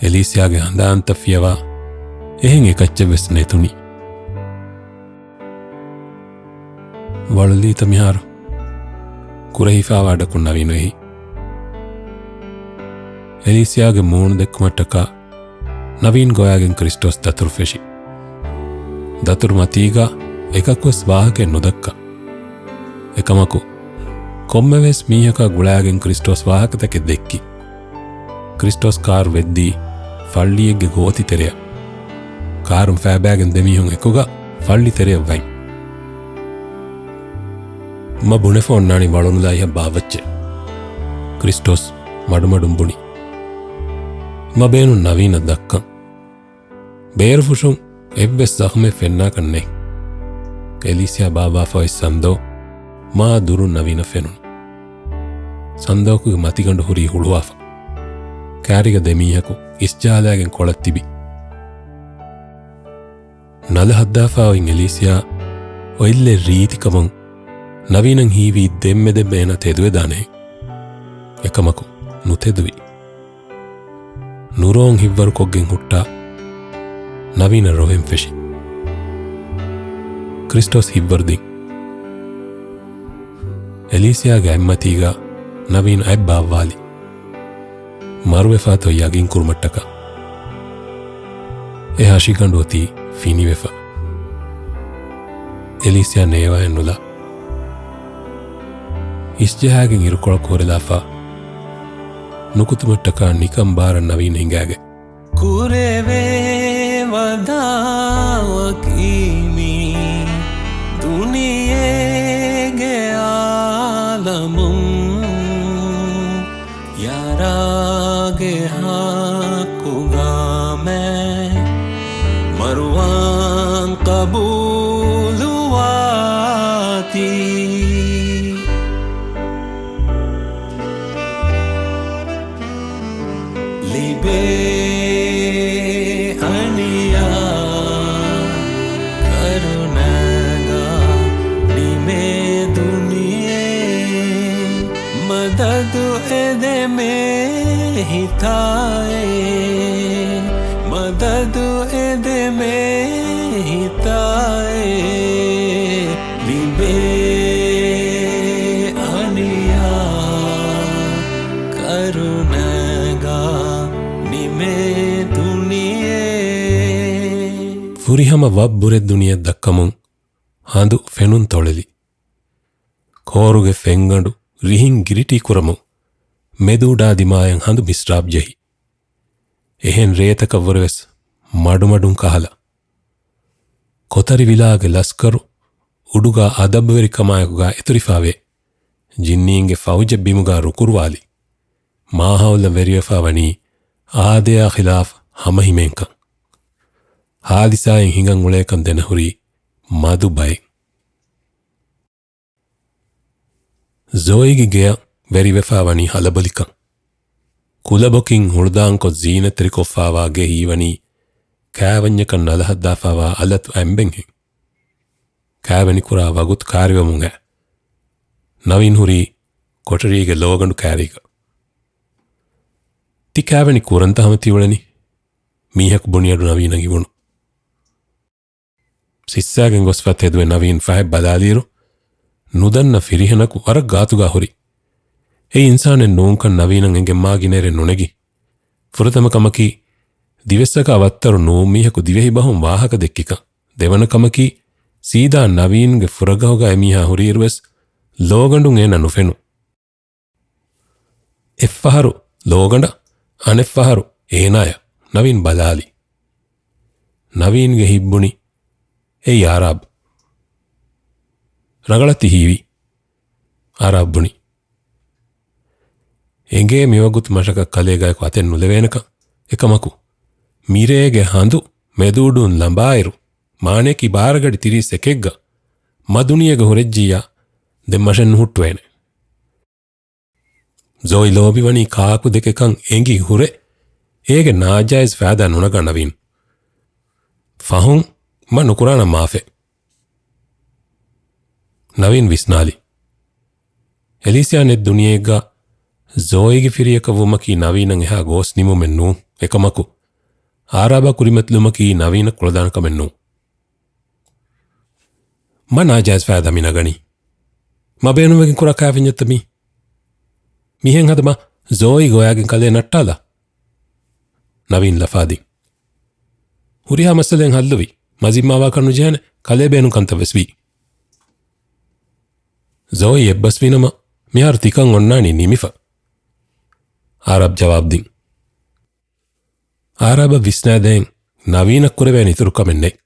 އެލީސިއާގެ ހަނދާންތައް ފިޔަވާ އެހެން އެކައްޗެއް ވެސް ނެތުނީ. ވަޅުލީތަ މިހާރު؟ ކުރެހިފާވާ ޑަކުން ނަވީނު އެހި. އެލީސިއާގެ މޫނު ދެއްކުމަށްޓަކާ ނަވީން ގޮވާގެން ކްރިސްޓޯސް ދަތުރު ފެށި. ދަތުރު މަތީގަ އެކަކުވެސް ވާހަކައެއް ނުދައްކާ. އެކަމަކު، ކޮންމެވެސް މީހަކާ ގުޅާގެން ކްރިސްޓޯސް ވާހަކަތަކެއް ދެއްކި. ކްރިސްޓޯސް ކާރު ވެއްދީ ފައްޅިއެއްގެ ގޯތި ތެރެއަށް. ކާރުން ފައިބައިގެން ދެމީހުން އެކުގަ ފައްޅި ތެރެއަށް ވަތް. މަ ބުނެފަ އޮންނާނީ ވަޅުނުލާ އިހަށް ބާއްވައްޗޭ. ކްރިސްޓޯސް މަޑުމަޑުން ބުނި. މަ ބޭނުން ނަވީނަށް ދައްކަން. ބޭރުފުށުން އެއްވެސް ޒަޚުމެއް ފެންނާކަށް ނެތް. އެލީސިއާ ބާއްވާފަ އޮތް ސަންދޯ މާ ދުރުން ނަވީނަށް ފެނުނު. ސަންދޯކުގެ މަތިގަނޑު ހުރީ ހުޅުވާފަ. ކާރީގަ ދެމީހަކު އިސްޖަހާލާގެން ކޮޅަށް ތިބި. ނަލަ ހައްދާފަ އޮތް އެލީސިއާ އޮތްލެއް ރީތިކަމުން ނަވީނަށް ހީވީ ދެންމެ ދެންމެ އޭނަ ތެދުވެދާނެހެން. އެކަމަކު ނުތެދުވި. ނުރޯން ހިއްވަރުކޮށްގެން ހުއްޓާ ނަވީނަށް ރޮވެން ފެށި. ކްރިސްޓޯސް ހިއްވަރުދިން. އެލީސިއާގެ އަތްމަތީގަ ނަވީން އަތް ބާއްވާލި. މަރުވެފާތޯ ޔަގީން ކުރުމަށްޓަކާ. އެ ހަށިގަނޑު އޮތީ ފިނިވެފަ. އެލީސިއާ ނޭވާއެއް ނުލާ. އިސްޖަހާގެން އިރުކޮޅަކު ހުރެލާފަ ނުކުތުމަށްޓަކާ ނިކަން ބާރަށް ނަވީން ހިނގާގެ. ކުރެވޭ ވަދާވަކީ މި ދުނިޔޭގެ އާލަމުން. ޔާރާގެ ހައްޤުގަ މެ މަރުވާން ޤަބޫލުވާތީ. ލިބޭ އަނިޔާ ކަރުނަގަ ނިމޭ ދުނިޔެ. މަދަދު އެދެމޭ ހިތާއޭ، މަދަދު އެދެމޭ ހިތާއޭ. ލިބޭ އަނިޔާ ކަރުނަގަ ނިމޭ ދުނިޔެ. ފުރިހަމަ ވަށް ބުރެއްދުނިޔެއް ދައްކަމުން ހަނދު ފެނުން ތޮޅެލި. ކޯރުގެ ފެންގަނޑު ރިހިން ގިރިޓީ ކުރަމުން މެދުއުޑާ ދިމާޔަށް ހަނދު މިސްރާބް ޖެހި. އެހެން ރޭތަކަށްވުރެވެސް މަޑުމަޑުން ކަހަލަ. ކޮތަރިވިލާގެ ލަސްކަރު އުޑުގަ އަދަބުވެރިކަމާއެކުގަ އެތުރިފާވޭ. ޖިންނީންގެ ފައުޖެއް ބިމުގަ ރުކުރުވާލި. މާހައުލަށް ވެރިވެފާ ވަނީ އާދަޔާ ޚިލާފް ހަމަހިމޭންކަން. ހާދިސާއިން ހިނގަން އުޅޭކަން ދެނަހުރީ މަދު ބައެއް. ޒޯއީގެ ގެޔަށް ވެރިވެފާ ވަނީ ހަލަބޮލިކަން. ކުލަބޮކިން ހުޅުދާންކޮށް ޒީނަތްތެރިކޮށްފާވާ ގެ ހީވަނީ ކާވެންޏަކަށް ނަލަހައްދާފާވާ އަލަތު އަނބެންހެން. ކާވެނި ކުރާ ވަގުތު ކާރިވަމުން އައި. ނަވީން ހުރީ ކޮޓަރީގެ ލޯގަނޑު ކާރީގަ. ތި ކާވެނި ކުރަންތަ ހަމަ ތިއުޅެނީ؟ މީހަކު ބުނިއަޑު ނަވީނަށް އިވުނު. ސިއްސާގެން ގޮސްފަ ތެދުވެ ނަވީން ފަހެއް ބަލާލިއިރު، ނުދަންނަ ފިރިހެނަކު ވަރަށް ގާތުގާ ހުރި. އެ އިންސާނެއް ނޫންކަން ނަވީނަށް އެނގެން މާ ގިނައިރެއް ނުނެގި. ފުރަތަމަ ކަމަކީ، ދިވެއްސަކާ ވައްތަރު ނޫން މީހަކު ދިވެހި ބަހުން ވާހަކަ ދެއްކިކަން. ދެވަނަ ކަމަކީ، ސީދާ ނަވީންގެ ފުރަގަހުގަ އެމީހާ ހުރިއިރުވެސް ލޯގަނޑުން އޭނަ ނުފެނު. އެއްފަހަރު ލޯގަނޑަށް، އަނެއްފަހަރު އޭނާޔަށް ނަވީން ބަލާލި. ނަވީންގެ ހިތްބުނި، އެއީ އާރާބް. ރަނގަޅަށް ތި ހީވީ. އާރާބް ބުނި. އެނގޭ މިވަގުތު މަށަކަށް ކަލޭގާއެކު އަތެއް ނުލެވޭނެކަން. އެކަމަކު، މިރޭގެ ހަނދު މެދުއުޑުން ލަނބާއިރު، މާނަޔަކީ ބާރަގަޑި ތިރީސް އެކެއްގަ މަދުނިޔޭގަ ހުރެއްޖިއްޔާ، ދެން މަށެއް ނުހުއްޓުވޭނެ. ޒޯއި ލޯބިވަނީ ކާކު ދެކެކަން އެނގި ހުރެ، އޭގެ ނާޖާއިޒް ފައިދާ ނުނަގާ ނަވީން. ފަހުން މަ ނުކުރާނަން މާފެ. ނަވީން ވިސްނާލި. އެލީސިއާ ނެތް ދުނިޔެއެއްގަ ޒޯއީގެ ފިރިޔަކަށް ވުމަކީ ނަވީނަށް އެހާ ގޯސް ނިމުމެއް ނޫން. އެކަމަކު، އާރާބާ ކުރިމަތިލުމަކީ ނަވީނަށް ކުޅަދާނަ ކަމެއް ނޫން. މަ ނާޖާއިޒް ފައިދާ މި ނަގަނީ. މަ ބޭނުންވެގެން ކުރާ ކާވެންޏެއްތަ މީ؟ މިހެން ހަދަ މަ ޒޯއީ ގޮވާގެން ކަލޭ ނައްޓާލާ. ނަވީން ލަފާދިން. ހުރިހާ މައްސަލައެއް ހައްލުވި. މަ ޒިންމާވާކަށް ނުޖެހޭނެ، ކަލޭ ބޭނުން ކަންތައް ވެސް ވީ. ޒޯއީ އެއްބަސްވީނަމަ، މިހާރު ތިކަން އޮންނާނީ ނިމިފަ. އާރާބް ޖަވާބު ދިން. އާރާބަށް ވިސްނާދޭން ނަވީނަށް ކުރެވޭނެ އިތުރު ކަމެއް ނެތް.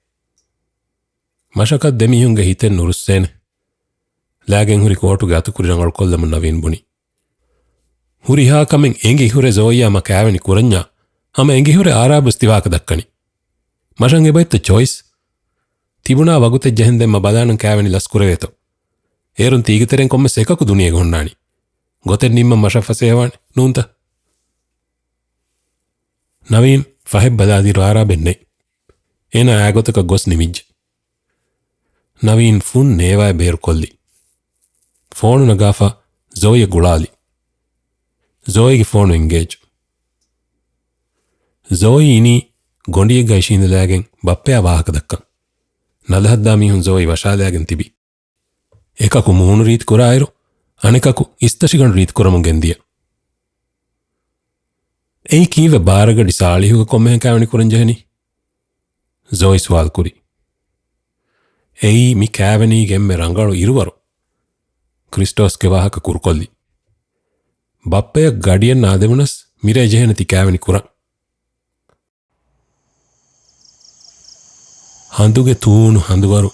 މަށަކަށް ދެމީހުންގެ ހިތެއް ނުރުއްސޭނެ. ލާގެން ހުރި ކޯޓުގެ އަތުކުރި ރަނގަޅުކޮށްލަމުން ނަވީން ބުނި. ހުރިހާ ކަމެއް އެނގި ހުރެ ޒޯއީއާ މަ ކާވެނި ކުރަންޏާ، ހަމަ އެނގި ހުރެ އާރާބުސް ތި ވާހަކަ ދައްކަނީ. މަށަށް އެބައިތަ ޗޮއިސް؟ ތިބުނާ ވަގުތެއް ޖެހެން ދެން މަ ބަލާނަން ކާވެނި ލަސް ކުރެވޭތޯ. އޭރުން ތީގެ ތެރެއިން ކޮންމެސް އެކަކު ދުނިޔޭގަ ހުންނާނީ. ގޮތެއް ނިންމަން މަށަށް ފަސޭހަވާނެ، ނޫންތަ؟ ނަވީން ފަހެއް ބަލާލިއިރު އާރާބެއް ނެތް. އޭނާ އާގޮތަކަށް ގޮސް ނިމިއްޖެ. ނަވީން ފުން ނޭވާއެއް ބޭރުކޮށްލި. ފޯނު ނަގާފަ ޒޯއީއަށް ގުޅާލި. ޒޯއީގެ ފޯނު އެންގޭޖް. ޒޯއީ އިނީ ގޮނޑިއެއްގަ އިށީނދެލާގެން ބައްޕަޔާ ވާހަކަ ދައްކަން. ނަލަހައްދާ މީހުން ޒޯއީ ވަށާލާގެން ތިބި. އެކަކު މޫނު ރީތި ކުރާއިރު، އަނެކަކު އިސްތަށިގަނޑު ރީތި ކުރަމުން ގެންދިޔަ. އެއީ ކީއްވެ ބާރަގަޑި ސާޅީހުގެ ކޮންމެހެން ކާވެނި ކުރަން ޖެހެނީ؟ ޒޯއީ ސުވާލު ކުރި. އެއީ މި ކާވެނީގެ އެންމެ ރަނގަޅު އިރުވަރު. ކްރިސްޓޯސްގެ ވާހަކަ ކުރުކޮށްލި. ބައްޕަޔަށް ގަޑިއެއް ނާދެވުނަސް މިރޭ ޖެހޭނެ ތި ކާވެނި ކުރަން. ހަނދުގެ ތޫނު ހަނދުވަރު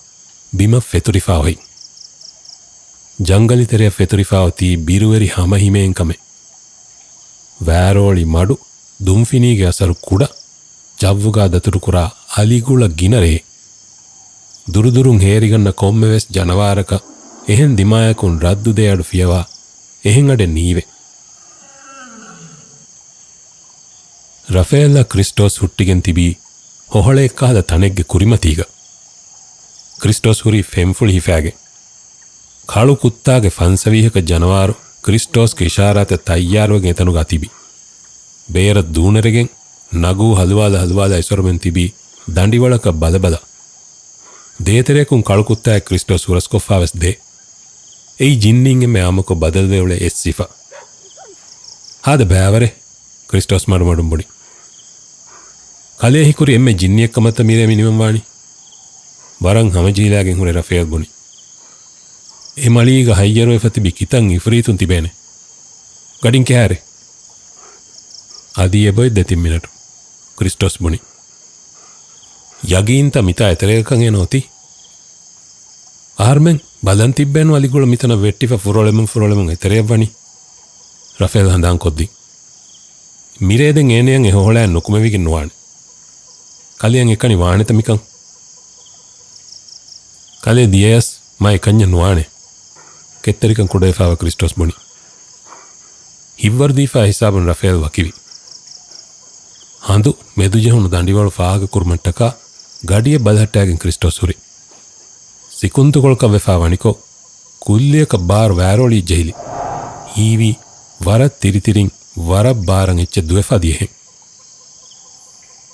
ބިމަށް ފެތުރިފާ އޮތް. ޖަންގަލި ތެރެއަށް ފެތުރިފާ އޮތީ ބިރުވެރި ހަމަހިމޭން ކަމެއް. ވާރޯޅި މަޑު، ދުންފިނީގެ އަސަރު ކުޑަ، ޖައްވުގާ ދަތުރުކުރާ އަލިގުޅަ ގިނަ ރޭ. ދުރުދުރުން ހޭރިގަންނަ ކޮންމެވެސް ޖަނަވާރަކަށް އެހެން ދިމާޔަކުން ރައްދު ދޭ އަޑު ފިޔަވާ އެހެން އަޑެއް ނީވޭ. ރަފޭލްއާ ކްރިސްޓޯސް ހުއްޓިގެން ތިބީ ހޮހޮޅައެއްކަހަލަ ތަނެއްގެ ކުރިމަތީގަ. ކްރިސްޓޯސް ހުރީ ފެންފުޅި ހިފާގެން. ކަޅު ކުއްތާގެ ފަންސަވީހަކަށް ޖަނަވާރު ކްރިސްޓޯސްގެ އިޝާރާތަށް ތައްޔާރުވެގެން އެތަނުގާ ތިބި. ބޭރަށް ދޫނެރެގެން ނަގޫ ހަލުވާލަ ހަލުވާލަ އިސޮރުމެން ތިބީ ދަނޑިވަޅަކަށް ބަލަބަލަ. ދޭތެރެއަކުން ކަޅު ކުއްތާއެއް ކްރިސްޓޯސް ހުރަސްކޮށްފާވެސް ދޭ. އެއީ ޖިންނީން އެންމެ އާއްމުކޮށް ބަދަލުވެ އުޅޭ އެއް ސިފަ. ހާދަ ބައިވަރޭ، ކްރިސްޓޯސް މަޑުމަޑުން ބުނި. ކަލޭ ހީކުރި އެންމެ ޖިންނިއެއްކަމަށްތަ މިރޭ މިނިވަން ވާނީ؟ ވަރަށް ހަމަޖެހިލާގެން ހުރެ ރަފޭލް ބުނި. އެ މަޅީގަ ހައްޔަރުވެފަ ތިބި ކިތަން އިފްރީތުން ތިބޭނެ. ގަޑިން ކެހާރޭ. އަދި އެބައޮތް ދެތިން މިނެޓު، ކްރިސްޓޯސް ބުނި. ޔަގީންތަ މިތާ އެތެރޭގަކަށް އޭނަ އޮތީ؟ އަހަރުމެން ބަލަން ތިއްބޭނު އަލިގުޅަ މިތަނަށް ވެއްޓިފަ ފުރޮޅެމުން ފުރޮޅެމުން އެތެރެއަށް ވަނީ. ރަފޭލް ހަނދާން ކޮށްދިން. މިރޭ ދެން އޭނަޔަށް އެ ހޮހޮޅައެއް ނުކުމެވިގެން ނުވާނެ. ކަލެއަށް އެކަނި ވާނެތަ މިކަން؟ ކަލޭ ދިޔަޔަސް މަ އެކަންޏެއް ނުވާނެ. ކެތްތެރިކަން ކުޑަވެފާވެ ކްރިސްޓޯސް ބުނި. ހިތްވަރުދީފާ ހިސާބުން ރަފޭލް ވަކިވި. ހަނދު މެދުޖެހުނު ދަނޑިވަޅު ފާހަގަކުރުމަށްޓަކާ ގަޑިއެއް ބަލަހައްޓާގެން ކްރިސްޓޯސް ހުރި. ސިކުންތުކޮޅަކަށް ވެފާ ވަނިކޮށް، ކުއްލިއަކަށް ބާރު ވާރޯޅީ ޖެހިލި. ހީވީ ވަރަށް ތިރިތިރިން ވަރަށް ބާރަށް އެއްޗެއް ދުވެފާ ދިޔަހެން.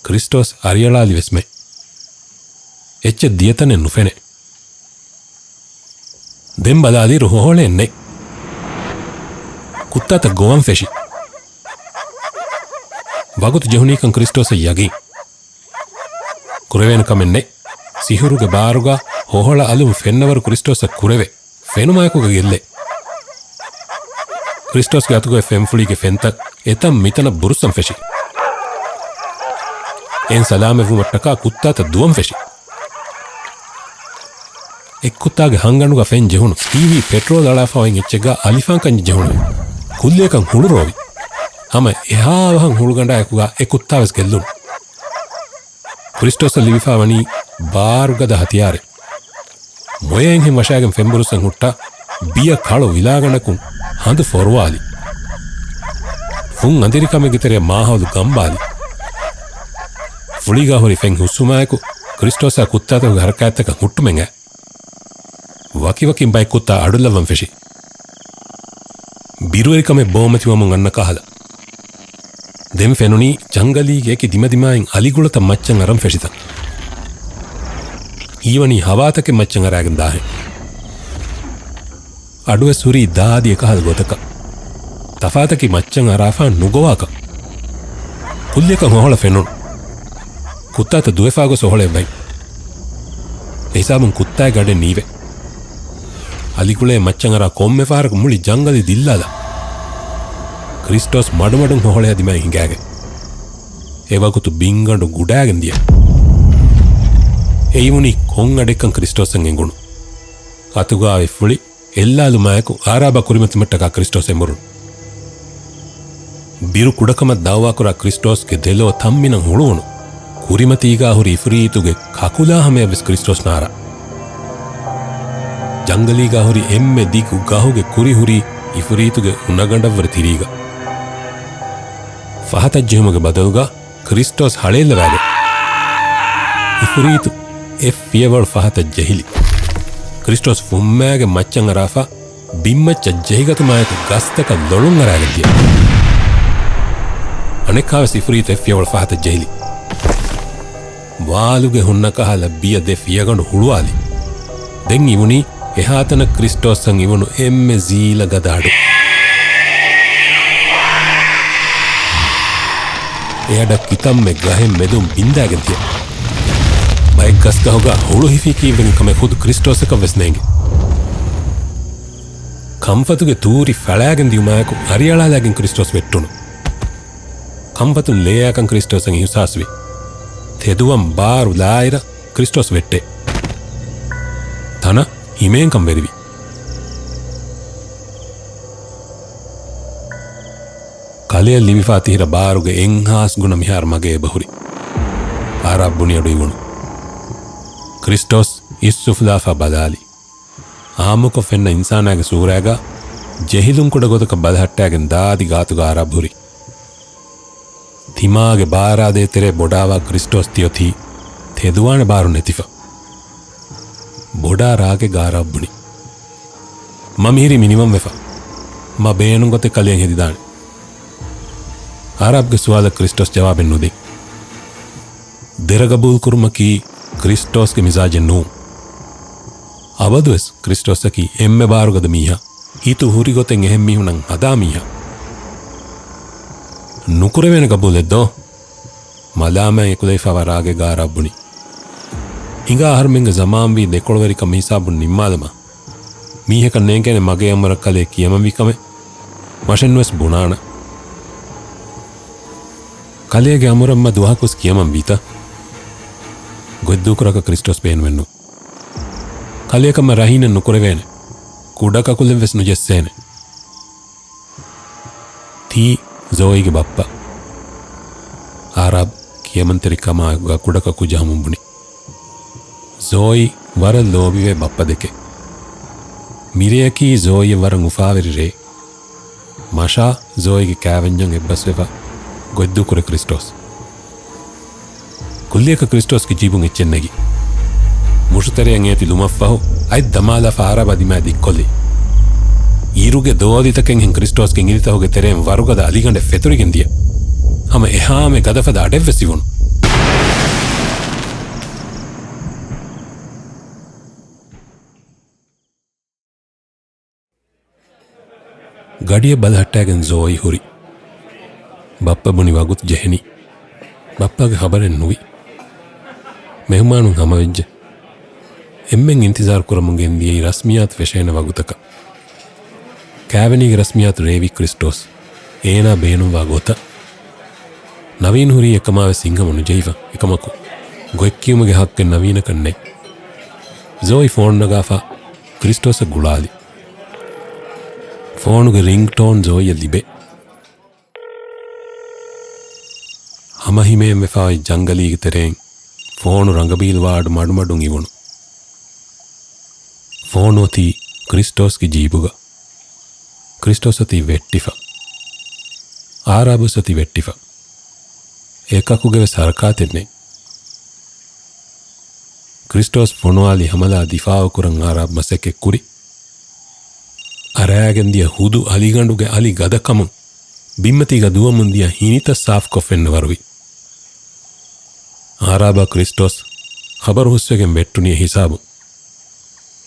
ކްރިސްޓޯސް އަރިއަޅާލި ވެސްމެ. އެއްޗެއް ދިޔަތަނެއް ނުފެނޭ. ދެން ބަލާލިއިރު ހޮހޮޅެއް ނެތް. ކުއްތާތައް ގޮވަން ފެށި. ވަގުތު ޖެހުނީކަން ކްރިސްޓޯސަށް ޔަގީން. ކުރެވޭނެ ކަމެއް ނެތް. ސިހުރުގެ ބާރުގަ ހޮހޮޅަށް އަލުން ފެންނަވަރު ކްރިސްޓޯސަށް ކުރެވޭ. ފެނުމާއެކުގަ ގެއްލޭ. ކްރިސްޓޯސްގެ އަތުގައި ފެންފުޅީގެ ފެންތައް އެތަން މިތަނަށް ބުރުއްސަން ފެށި. އެން ސަލާމަތްވުމަށްޓަކާ ކުއްތާތައް ދުވަން ފެށި. އެއްކުއްތާގެ ހަންގަނޑުގަ ފެން ޖެހުނު. ހީވީ ޕެޓްރޯލް އަޅާފަ އޮތް އެއްޗެއްގަ އަލިފާންކަންޏެއް ޖެހުނު. ކުއްލިއަކަށް ހުޅު ރޯވި. ހަމަ އެހާވަހަށް ހުޅުގަނޑާއެކުގަ އެ ކުއްތާވެސް ގެއްލުނު. ކްރިސްޓޯސަށް ލިބިފާ ވަނީ ބާރުގަދަ ހަތިޔާރެއް. މޮޔައެއްހެން ވަށާގެން ފެންބުރުއްސަން ހުއްޓާ ބިޔަ ކަޅު ވިލާގަނޑަކުން ހަނދު ފޮރުވާލި. ފުން އަނދިރިކަމެއްގެ ތެރެއަށް މާހައުލު ގަނބާލި. ފުޅީގާ ހުރި ފެން ހުސްވުމާއެކު ކްރިސްޓޯސާ ކުއްތާތަކުގެ ހަރަކާތްތަކަށް ހުއްޓުމެއް އައި. ވަކިވަކިން ބައެއް ކުއްތާ އަޑުލައްވަން ފެށި. ބިރުވެރިކަމެއް ބޯމަތިވަމުން އަންނަ ކަހަލަ. ދެން ފެނުނީ ޖަންގަލީގެ އެކި ދިމަދިމާއިން އަލިގުޅަތައް މައްޗަށް އަރަން ފެށިތަން. ހީވަނީ ހަވާތަކެއް މައްޗަށް އަރާގެން ދާހެން. އަޑުވެސް ހުރީ ދާދި އެކަހަލަ ގޮތަކަށް. ތަފާތަކީ މައްޗަށް އަރާފާން ނުގޮވާކަން. ކުއްލިއަކަށް ހޮހޮޅަށް ފެނުނު. ކުއްތާތައް ދުވެފާ ގޮސް ހޮހޮޅެއް ވަތް. އެހިސާބުން ކުއްތާގެ އަޑެއް ނީވޭ. އަލިގުޅޭ މައްޗަށް އަރާ ކޮންމެ ފަހަރަކު މުޅި ޖަންގަލެއް ދިއްލާލާ. ކްރިސްޓޯސް މަޑުމަޑުން ހޮހޮޅެއާ ދިމާއަށް ހިނގާގެން. އެވަގުތު ބިންގަނޑު ގުޑާގެން ދިޔަ. އެއީ ވަނީ ކޮން އަޑެއްކަން ކްރިސްޓޯސަށް އެނގުނު. އަތުގާ އޮތް ފުޅި އެއްލާލުމާއެކު އާރާބާ ކުރިމަތިމަށްޓަކާ ކްރިސްޓޯސް އެނބުރުނު. ބިރު ކުޑަކަމަށް ދައުވާކުރާ ކްރިސްޓޯސްގެ ދެލޯ ތަންމިނަށް ހުޅުވުނު. ކުރިމަތީގާ ހުރި އިފްރީތުގެ ކަކުލާ ހަމަޔަށްވެސް ކްރިސްޓޯސް ނާރާ. ޖަންގަލީގާ ހުރި އެންމެ ދިގު ގަހުގެ ކުރި ހުރީ އިފްރީތުގެ އުނަގަނޑަށްވުރެ ތިރީގަ. ފަހަތަށް ޖެހުމުގެ ބަދަލުގަ ކްރިސްޓޯސް ހަޅޭއްލަވާލި. އިފްރީތު އެއް ފިޔަވަޅު ފަހަތަށް ޖެހިލި. ކްރިސްޓޯސް ފުއްމާގެން މައްޗަށް އަރާފަ، ބިންމައްޗަށް ޖެހިގަތުމާއެކު ގަސްތަކަށް ލޮޅުން އަރާގެން ދިޔަ. އަނެއްކާވެސް އިފްރީތު އެއް ފިޔަވަޅު ފަހަތަށް ޖެހިލި. ވާލުގެ ހުންނަ ކަހަލަ ބިޔަ ދެ ފިޔަގަނޑު ހުޅުވާލި. ދެން އިވުނީ އެހާތަނަށް ކްރިސްޓޯސްއަށް އިވުނު އެންމެ ޒީލަ ގަދަ އަޑެއް. އެއަޑަށް ކިތަންމެ ގަހެއް މެދުން ބިންދާގެން ތިޔަ. ބައެއް ގަސްގަހުގަ ހުޅު ހިފީ ކީއްވެގެން ކަމެއް ޚުދު ކްރިސްޓޯސަކަށް ވެސް ނޭނގެ. ކަންފަތުގެ ތޫރި ފަޅާގެން ދިޔުމާއެކު އަރިއަޅާލާގެން ކްރިސްޓޯސް ވެއްޓުނު. ކަންފަތުން ލޭއާކަން ކްރިސްޓޯސަށް އިހުސާސްވި. ތެދުވަން ބާރު ލާއިރަށް ކްރިސްޓޯސް ވެއްޓޭ. ތަނަށް ހިމޭންކަން ވެރިވި. ކަލެއަށް ލިބިފާ ތިހިރަ ބާރުގެ އެއްހާސް ގުނަ މިހާރު މަގޭ އެބަހުރި. އާރާބް ބުނި އަޑު އިވުނު. ކްރިސްޓޯސް އިސްއުފުލާފާ ބަލާލި. އާއްމުކޮށް ފެންނަ އިންސާނާގެ ސޫރާގަ ޖެހިލުން ކުޑަ ގޮތަކަށް ބަލަހައްޓާގެން ދާދި ގާތުގަ އާރާބް ހުރި. ތިމާގެ ބާރާދޭ ތެރޭ ބޮޑާވާ ކްރިސްޓޯސް ތިއޮތީ ތެދުވާނެ ބާރު ނެތިފަ. ބޮޑާ ރާގެއް އާރާބް ބުނި. މަ މިހިރީ މިނިވަންވެފަ. މަ ބޭނުން ގޮތެއް ކަލެއަށް ހެދިދާނެ. އާރާބްގެ ސުވާލަށް ކްރިސްޓޯސް ޖަވާބެއް ނުދިން. ދެރަގަބޫލުކުރުމަކީ ކްރިސްޓޯސްގެ މިޒާޖެއް ނޫން. އަބަދުވެސް ކްރިސްޓޯސްއަކީ އެންމެ ބާރުގަދަ މީހާ، ހިތު ހުރި ގޮތެއް އެހެން މީހުންނަށް ހަދާ މީހާ. ނުކުރެވޭނެ ގަބޫލެއް ދޯ؟ މަލާމާތް އެކުލެވިފާވާ ރާގެއް އާރާބް ބުނި. ހިނގާ އަހަރުމެންގެ ޒަމާންވީ ދެކޮޅުވެރިކަން މިހިސާބުން ނިންމާލަމާ، މީހަކަށް ނޭނގޭނެ މަގޭ އަމުރަށް ކަލޭ ކިޔަމަންވި ކަމެއް. މަށެއްނުވެސް ބުނާނަން. ކަލޭގެ އަމުރަށް މަ ދުވަހަކުވެސް ކިޔަމަން ވީތަ؟ ގޮތްދޫކުރާކަށް ކްރިސްޓޯސް ބޭނުމެއްނު. ކަލެއަކަށް މަ ރަހީނެއް ނުކުރެވޭނެ. ކުޑަ ކަކުލެއްވެސް ނުޖެއްސޭނެ. ތީ ޒޯއީގެ ބައްޕަ. އާރާބް ކިޔަމަންތެރިކަމާއެކުގަ ކުޑަކަކު ޖަހަމުން ބުނި. ޒޯއީ ވަރަށް ލޯބިވޭ ބައްޕަ ދެކެ. މިރެއަކީ ޒޯއީއަށް ވަރަށް އުފާވެރި ރެއެއް. މަށާ ޒޯއީގެ ކާވެންޏަށް އެއްބަސްވެފަ ގޮތްދޫކުރޭ ކްރިސްޓޯސް. ކުއްލިއަކަށް ކްރިސްޓޯސްގެ ޖީބުން އެއްޗެއް ނެގި. މުށުތެރެއަށް އޭތި ލުމަށްފަހު އަތް ދަމާލާފަ އާރާބާ ދިމާއަށް ދިއްކޮށްލި. އިރުގެ ދޯލިތަކެއްހެން ކްރިސްޓޯސްގެ އިލިތަކުގެ ތެރެއިން ވަރުގަދަ އަލިގަނޑެއް ފެތުރިގެން ދިޔަ. ހަމަ އެހާމެ ގަދަފަދަ އަޑެއްވެސް އިވުނު. ގަޑިއަށް ބަލަހައްޓާގެން ޒޯއީ ހުރި. ބައްޕަ ބުނި ވަގުތު ޖެހެނީ. ބައްޕަގެ ޚަބަރެއް ނުވި. މެހުމާނުން ހަމަވެއްޖެ. އެންމެން އިންތިޒާރު ކުރަމުން ގެންދިޔައީ ރަސްމިއްޔާތު ފެށޭނެ ވަގުތަކަށް. ކާވެނީގެ ރަސްމިއްޔާތު ރޭވި ކްރިސްޓޯސް އޭނާ ބޭނުންވާ ގޮތަށް. ނަވީން ހުރީ އެކަމާވެސް ހިތްހަމަ ނުޖެހިފަ. އެކަމަކު، ގޮތްކިޔުމުގެ ޙައްޤެއް ނަވީނަކަށް ނެތް. ޒޯއީ ފޯނު ނަގާފަ ކްރިސްޓޯސަށް ގުޅާލި. ފޯނުގެ ރިންގް ޓޯން ޒޯއީއަށް ލިބޭ. ހަމަހިމޭންވެފައި ޖަންގަލީގެ ތެރެއިން ފޯނު ރަނގަބީލުވާ އަޑު މަޑުމަޑުން އިވުނު. ފޯނު އޮތީ ކްރިސްޓޯސްގެ ޖީބުގަ. ކްރިސްޓޯސް އޮތީ ވެއްޓިފަ. އާރާބުސް އޮތީ ވެއްޓިފަ. އެކަކުގެ ވެސް ހަރަކާތެއް ނެތް. ކްރިސްޓޯސް ފޮނުވާލި ހަމަލާ ދިފާއުކުރަން އާރާބް މަސައްކަތް ކުރި. އަރާގެން ދިޔަ ހުދު އަލިގަނޑުގެ އަލި ގަދަކަމުން ބިންމަތީގަ ދުވަމުން ދިޔަ ހިނިތައް ސާފުކޮށް ފެންނަ ވަރުވި. އާރާބާ ކްރިސްޓޯސް ޚަބަރު ހުސްވެގެން ވެއްޓުނީ ހިސާބުން.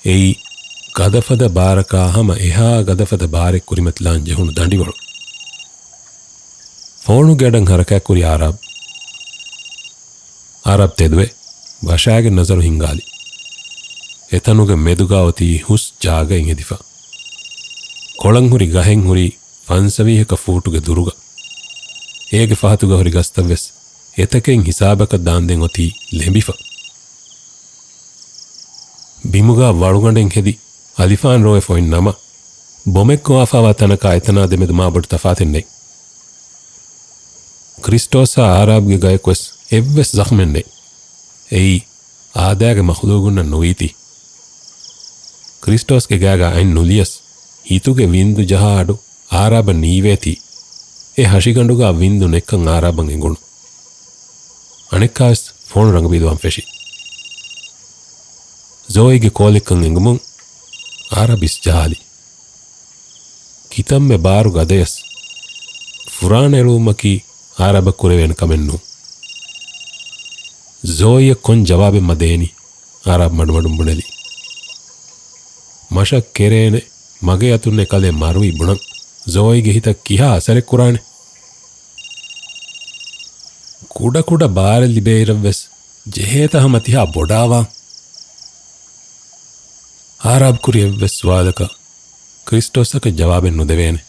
އެއީ، ގަދަފަދަ ބާރަކާ ހަމަ އެހާ ގަދަފަދަ ބާރެއް ކުރިމަތިލާން ޖެހުނު ދަނޑިވަޅު. ފޯނުގެ އަޑަށް ހަރަކާތް ކުރި އާރާބް. އާރާބް ތެދުވެ، ވަށާގެން ނަޒަރު ހިންގާލި. އެތަނުގެ މެދުގާ އޮތީ ހުސް ޖާގައެއް ހެދިފަ. ކޮޅަން ހުރި ގަހެއް ހުރީ ފަންސަވީހަކަށް ފޫޓުގެ ދުރުގަ. އޭގެ ފަހަތުގަ ހުރި ގަސްތައް ވެސް އެތަކެއް ހިސާބަކަށް ދާންދެން އޮތީ ލެނބިފަ. ބިމުގާ ވަޅުގަނޑެއް ހެދި އަލިފާން ރޯއެ ފޮއިން ނަމަ، ބޮމެއް ގޮވާފާވާ ތަނަކާ އެތަނާ ދެމެދު މާބޮޑު ތަފާތެއް ނެތް. ކްރިސްޓޯސްއާ އާރާބްގެ ގަޔަކުވެސް އެއްވެސް ޒަޚްމެއް ނެތް. އެއީ، އާދައިގެ މަޚްލޫގުންނަށް ނުވީތީ. ކްރިސްޓޯސްގެ ގާގާ އަތް ނުލިޔަސް، ހިތުގެ ވިންދު ޖަހާ އަޑު އާރާބަށް ނީވޭތީ. އެ ހަށިގަނޑުގާ ވިންދު ނެއްކަން އާރާބަށް އެނގުނު. އަނެއްކާވެސް ފޯނު ރަނގަބީލުވާން ފެށި. ޒޯއީގެ ކޯލެއްކަން އެނގުމުން އާރާބް އިސްޖަހާލި. ކިތަންމެ ބާރު ގަދަޔަސް ފުރާނަ އެޅުވުމަކީ އާރާބަށް ކުރެވޭނެ ކަމެއް ނޫން. ޒޯއީއަށް ކޮން ޖަވާބެއް މަ ދޭނީ؟ އާރާބް މަޑުމަޑުން ބުނެލި. މަށަށް ކެރޭނެ، މަގޭ އަތުންނޭ ކަލޭ މަރުވީ ބުނަން ޒޯއީގެ ހިތަށް ކިހާ އަސަރެއް ކުރާނެ؟ ކުޑަކުޑަ ބާރެއް ލިބޭއިރަށްވެސް ޖެހޭތަ ހަމަ ތިހާ ބޮޑާވާން؟ އާރާބް ކުރި އެއްވެސް ސުވާލަކަށް ކްރިސްޓޯސްއަކަށް ޖަވާބެއް ނުދެވޭނެ.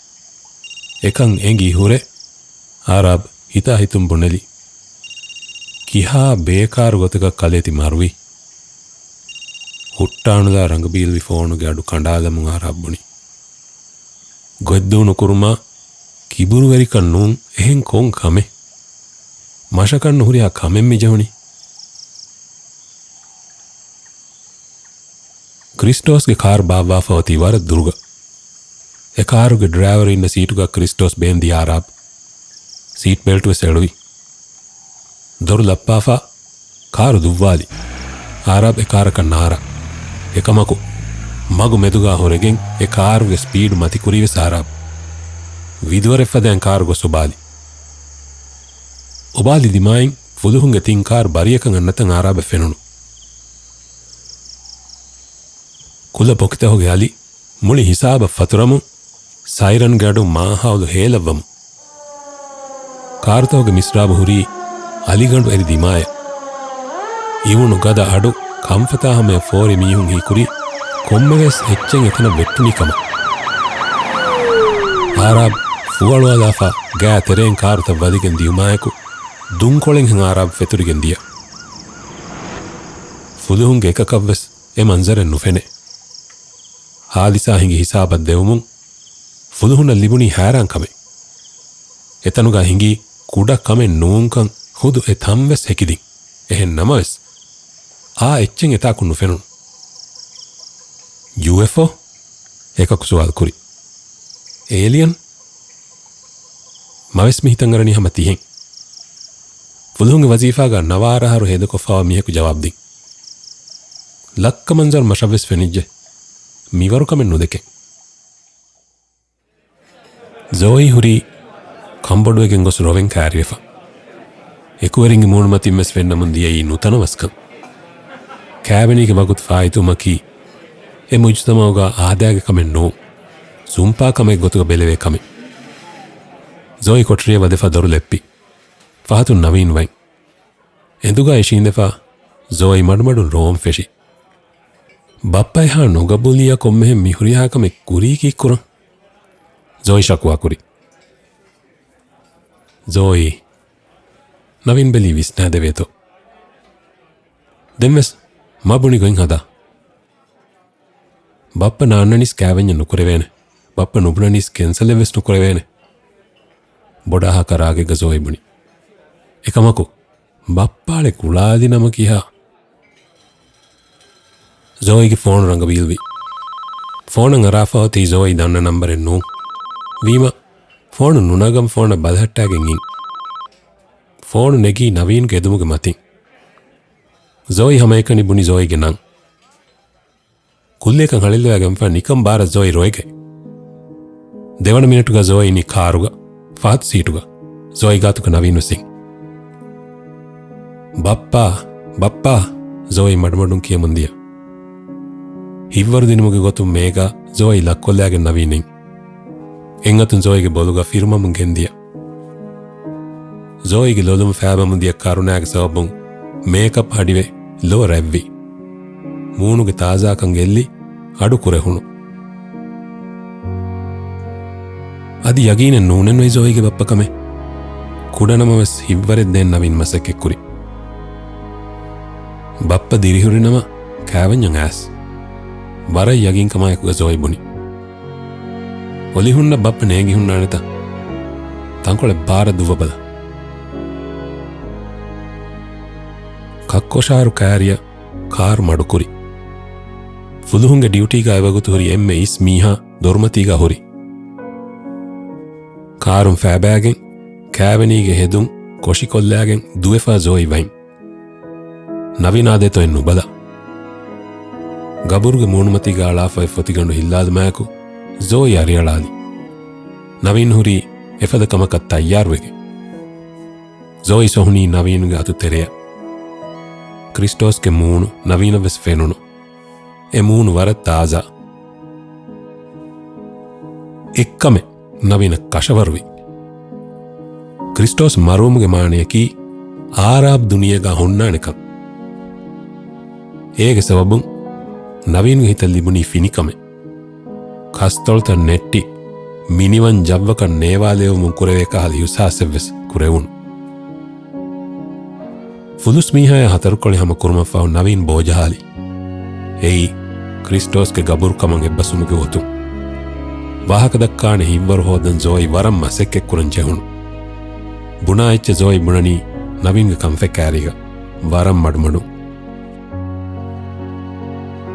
އެކަން އެނގި ހުރެ އާރާބް ހިތާ ހިތުން ބުނެލި. ކިހާ ބޭކާރު ގޮތަކަށް ކަލޭ ތި މަރުވީ؟ ހުއްޓާނުލާ ރަނގަބީލުވި ފޯނުގެ އަޑު ކަނޑާލަމުން އާރާބް ބުނި. ގޮތްދޫ ނުކުރުމާ، ކިބުރުވެރިކަން ނޫން، އެހެން ކޮން ކަމެއް؟ މަށަކަށް ނުހުރިހާ ކަމެއް މި ޖެހުނީ. ކްރިސްޓޯސްގެ ކާރު ބާއްވާފަ އޮތީ ވަރަށް ދުރުގަ. އެ ކާރުގެ ޑްރައިވަރު އިންނަ ސީޓުގަ ކްރިސްޓޯސް ބޭންދިޔަ އާރާބް. ސީޓް ބެލްޓުވެސް އެޅުވި. ދޮރު ލައްޕާފަ ކާރު ދުއްވާލި. އާރާބް އެ ކާރަކަށް ނާރާ. އެކަމަކު، މަގު މެދުގާ ހުރެގެން އެ ކާރުގެ ސްޕީޑް މަތިކުރީވެސް އާރާބް. ވިދުވަރެއްފަދައިން ކާރު ގޮސް އުބާލި. އުބާލި ދިމާއިން ފުލުހުންގެ ތިން ކާރު ބަރިއަކަށް އަންނަތަން އާރާބެއް ފެނުނު. ކުލަ ބޮކިތަހުގެ އަލި މުޅި ހިސާބަށް ފަތުރަމުން، ސައިރަންގެ އަޑުން މާހައުލު ހޭލައްވަމުން، ކާރުތަހުގެ މިސްރާބު ހުރީ އަލިގަނޑު އެރި ދިމާޔަށް. އިވުނު ގަދަ އަޑު ކަންފަތާ ހަމަޔަށް ފޯރި މީހުން ހީކުރީ ކޮންމެވެސް އެއްޗެއް އެތަނަށް ވެއްޓުނީ ކަމަށް. އާރާބް ފުވަޅުއަލާފަ ގާތް ތެރެއިން ކާރުތައް ވަލިގެން ދިޔުމާއެކު، ދުންކޮޅެއްހެން އާރާބް ފެތުރިގެން ދިޔަ. ފުލުހުންގެ އެކަކަށްވެސް އެ މަންޒަރެއް ނުފެނޭ. ހާދިސާ ހިނގި ހިސާބަށް ދެވުމުން ފުލުހުނަށް ލިބުނީ ހައިރާންކަމެއް. އެތަނުގަ ހިނގީ ކުޑަ ކަމެއް ނޫންކަން ޚުދު އެ ތަންވެސް ހެކިދިން. އެހެން ނަމަވެސް، އާ އެއްޗެއް އެތާކު ނުފެނުނު. ޔޫއެފްއޯ؟ އެކަކު ސުވާލު ކުރި. އޭލިއަން؟ މަވެސް މި ހިތަށް އަރަނީ ހަމަ ތިހެން. ފުލުހުންގެ ވަޒީފާގަ ނަވާރަ އަހަރު ހޭދަކޮށްފަވާ މީހަކު ޖަވާބު ދިން. ލައްކަ މަންޒަރު މަށަށްވެސް ފެނިއްޖެ. މިވަރު ކަމެއް ނުދެކެން. ޒޯއީ ހުރީ ކަންބޮޑުވެގެން ގޮސް ރޮވެން ކައިރިވެފަ. އެކުވެރިންގެ މޫނުމަތިންވެސް ފެންނަމުން ދިޔައީ ނުތަނަވަސްކަން. ކާވެނީގެ ވަގުތު ފާއިތުވުމަކީ، އެ މުޖުތަމަޢުގަ އާދައިގެ ކަމެއް ނޫން. ސުންޕާ ކަމެއް ގޮތުގަ ބެލެވޭ ކަމެއް. ޒޯއީ ކޮޓަރިއަށް ވަދެފަ ދޮރު ލެއްޕި. ފަހަތުން ނަވީން ވަތް. އެނދުގަ އިށީނދެފަ ޒޯއީ މަޑުމަޑުން ރޯވަމުން ފެށި. ބައްޕަ އެހާ ނުގަބޫލިއްޔާ ކޮންމެހެން މި ހުރިހާ ކަމެއް ކުރީ ކީއްކުރަން؟ ޒޯއީ ޝަކުވާ ކުރި. ޒޯއީ، ނަވީން ބެލީ ވިސްނާދެވޭތޯ. ދެންވެސް މަ ބުނި ގޮތް ހަދާ. ބައްޕަ ނާންނަނީސް ކާވެންޏަށް ނުކުރެވޭނެ. ބައްޕަ ނުބުނަނީސް ކެންސަލެއްވެސް ނުކުރެވޭނެ. ބޮޑާހާ ކަރާގެއްގަ ޒޯއީ ބުނި. އެކަމަކު، ބައްޕާ އަޅެ ކުޅާލި ނަމަ ކިހާ؟ ޒޯއީގެ ފޯނު ރަނގަބީލްވި. ފޯނަށް އަރާފަ އޮތީ ޒޯއީ ދަންނަ ނަންބަރެއް ނޫން. ވީމަ، ފޯނު ނުނަގަން ފޯނަށް ބަލަހައްޓާގެން އިން. ފޯނު ނެގީ ނަވީންގެ އެދުމުގެ މަތިން. ޒޯއީ ހަމައެކަނި ބުނި ޒޯއީގެ ނަން. ކުއްލިއަކަށް ހަޅެއްލަވާގެންފަ ނިކަން ބާރަށް ޒޯއީ ރޮއެގެ. ދެވަނަ މިނެޓުގަ ޒޯއީ އިނީ ކާރުގަ، ފަހަތު ސީޓުގަ. ޒޯއީ ގާތުގަ ނަވީން ވެސް އިން. ބައްޕާ، ބައްޕާ، ޒޯއީ މަޑުމަޑުން ކިޔަމުން ދިޔަ. ހިތްވަރު ދިނުމުގެ ގޮތުން މޭގަ ޒޯއީ ލައްކޮށްލާގެން ނަވީން އިން. އެއްއަތުން ޒޯއީގެ ބޮލުގަ ފިރުމަމުން ގެންދިޔަ. ޒޯއީގެ ލޮލުން ފައިބަމުން ދިޔަ ކަރުނާގެ ސަބަބުން މޭކަޕް ހަޑިވެ ލޯ ރަތްވި. މޫނުގެ ތާޒާކަން ގެއްލި އަޑު ކުރެހުނު. އަދި ޔަގީނެއް ނޫނެއްނުވެ ޒޯއީގެ ބައްޕަ ކަމެއް. ކުޑަނަމަވެސް ހިތްވަރެއް ދޭން ނަވީން މަސައްކަތްކުރި. ބައްޕަ ދިރިހުރިނަމަ ކާވެންޏަށް އައިސް. ވަރަށް ޔަގީންކަމާއެކުގަ ޒޯއީ ބުނި. އޮލިހުންނަށް ބައްޕަ ނޭނގި ހުންނާނެތަ؟ ތަންކޮޅެއް ބާރަށް ދުއްވަބަލަ. ކައްކޮށާރު ކާރިއަށް ކާރު މަޑުކުރި. ފުލުހުންގެ ޑިއުޓީގަ އެވަގުތު ހުރި އެންމެ އިސް މީހާ ދޮރުމަތީގަ ހުރި. ކާރުން ފައިބައިގެން، ކާވެނީގެ ހެދުން ކޮށިކޮށްލާގެން ދުވެފަ ޒޯއީ ވަތް. ނަވީނާ ދޭތޯއެއް ނުބަލާ. ގަބުރުގެ މޫނުމަތީގަ އަޅާފައި ފޮތިގަނޑު ހިއްލާލުމާއެކު ޒޯއީ އަރިއަޅާލި. ނަވީން ހުރީ އެފަދަ ކަމަކަށް ތައްޔާރުވެގެން. ޒޯއި ސޮހުނީ ނަވީންގެ އަތު ތެރެއަށް. ކްރިސްޓޯސްގެ މޫނު ނަވީނަށް ވެސް ފެނުނު. އެ މޫނު ވަރަށް ތާޒާ. އެއްކަމެއް ނަވީނަށް ކަށަވަރުވި. ކްރިސްޓޯސް މަރުވުމުގެ މާނަޔަކީ އާރާބް ދުނިޔޭގަ ހުންނާނެކަން. އޭގެ ސަބަބުން ނަވީންގެ ހިތަށް ލިބުނީ ފިނިކަމެއް. ކަސްތޮޅުތައް ނެއްޓި، މިނިވަން ޖައްވަކަށް ނޭވާލެވުމުން ކުރެވޭ ކަހަލަ އިހުސާސެއްވެސް ކުރެވުނު. ފުލުސް މީހާޔާ ހަތަރުކޮޅެއް ހަމަ ކުރުމަށްފަހު ނަވީން ބޯޖަހާލި. އެއީ، ކްރިސްޓޯސްގެ ގަބުރު ކަމަށް އެއްބަސްވުމުގެ ގޮތުން. ވާހަކަ ދައްކާނެ ހިތްވަރު ހޯދަން ޒޯއި ވަރަށް މަސައްކަތްކުރަން ޖެހުނު. ބުނާ އެއްޗެއް ޒޯއި ބުނަނީ ނަވީންގެ ކަންފަތް ކާރީގަ. ވަރަށް މަޑުމަޑުން.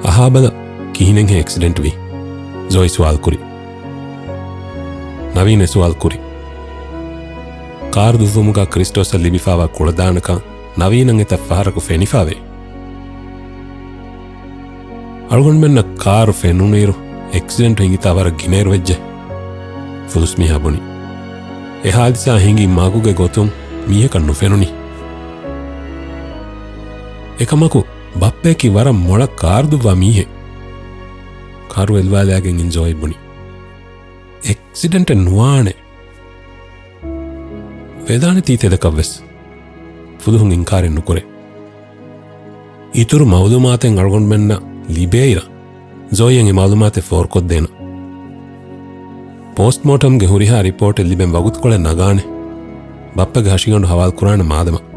އަހާބަލަ، ކިހިނެއްހޭ އެކްސިޑެންޓް ވީ؟ ޒޯއި ސުވާލު ކުރި. ނަވީން އެ ސުވާލު ކުރި. ކާރު ދުއްވުމުގަ ކްރިސްޓޯސަށް ލިބިފާވާ ކުޅަދާނަކަން ނަވީނަށް އެތައް ފަހަރަކު ފެނިފާވޭ. އަޅުގަނޑުމެންނަށް ކާރު ފެނުނުއިރު އެކްސިޑެންޓު ހިނގިތާ ވަރަށް ގިނައިރުވެއްޖެ. ފުލުސް މީހާ ބުނި. އެ ހާދިސާ ހިނގި މަގުގެ ގޮތުން މީހަކަށް ނުފެނުނި. އެކަމަކު، ބައްޕަޔަކީ ވަރަށް މޮޅަށް ކާރު ދުއްވާ މީހެއް. ކާރު އެލުވާލާގެން އިން ޒޯއި ބުނި. އެކްސިޑެންޓެއް ނުވާނެ. ވެދާނެތީ ތެދަކަށްވެސް. ފުލުހުން އިންކާރެއް ނުކުރޭ. އިތުރު މައުލޫމާތެއް އަޅުގަނޑުމެންނަށް ލިބޭއިރަށް، ޒޯއިއަށް އެ މައުލޫމާތެއް ފޯރުކޮށްދޭނަން. ޕޯސްޓްމޯޓަމްގެ ހުރިހާ ރިޕޯޓެއް ލިބެން ވަގުތުކޮޅެއް ނަގާނެ. ބައްޕަގެ ހަށިގަނޑު ހަވާލުކުރާނެ މާދަމާ.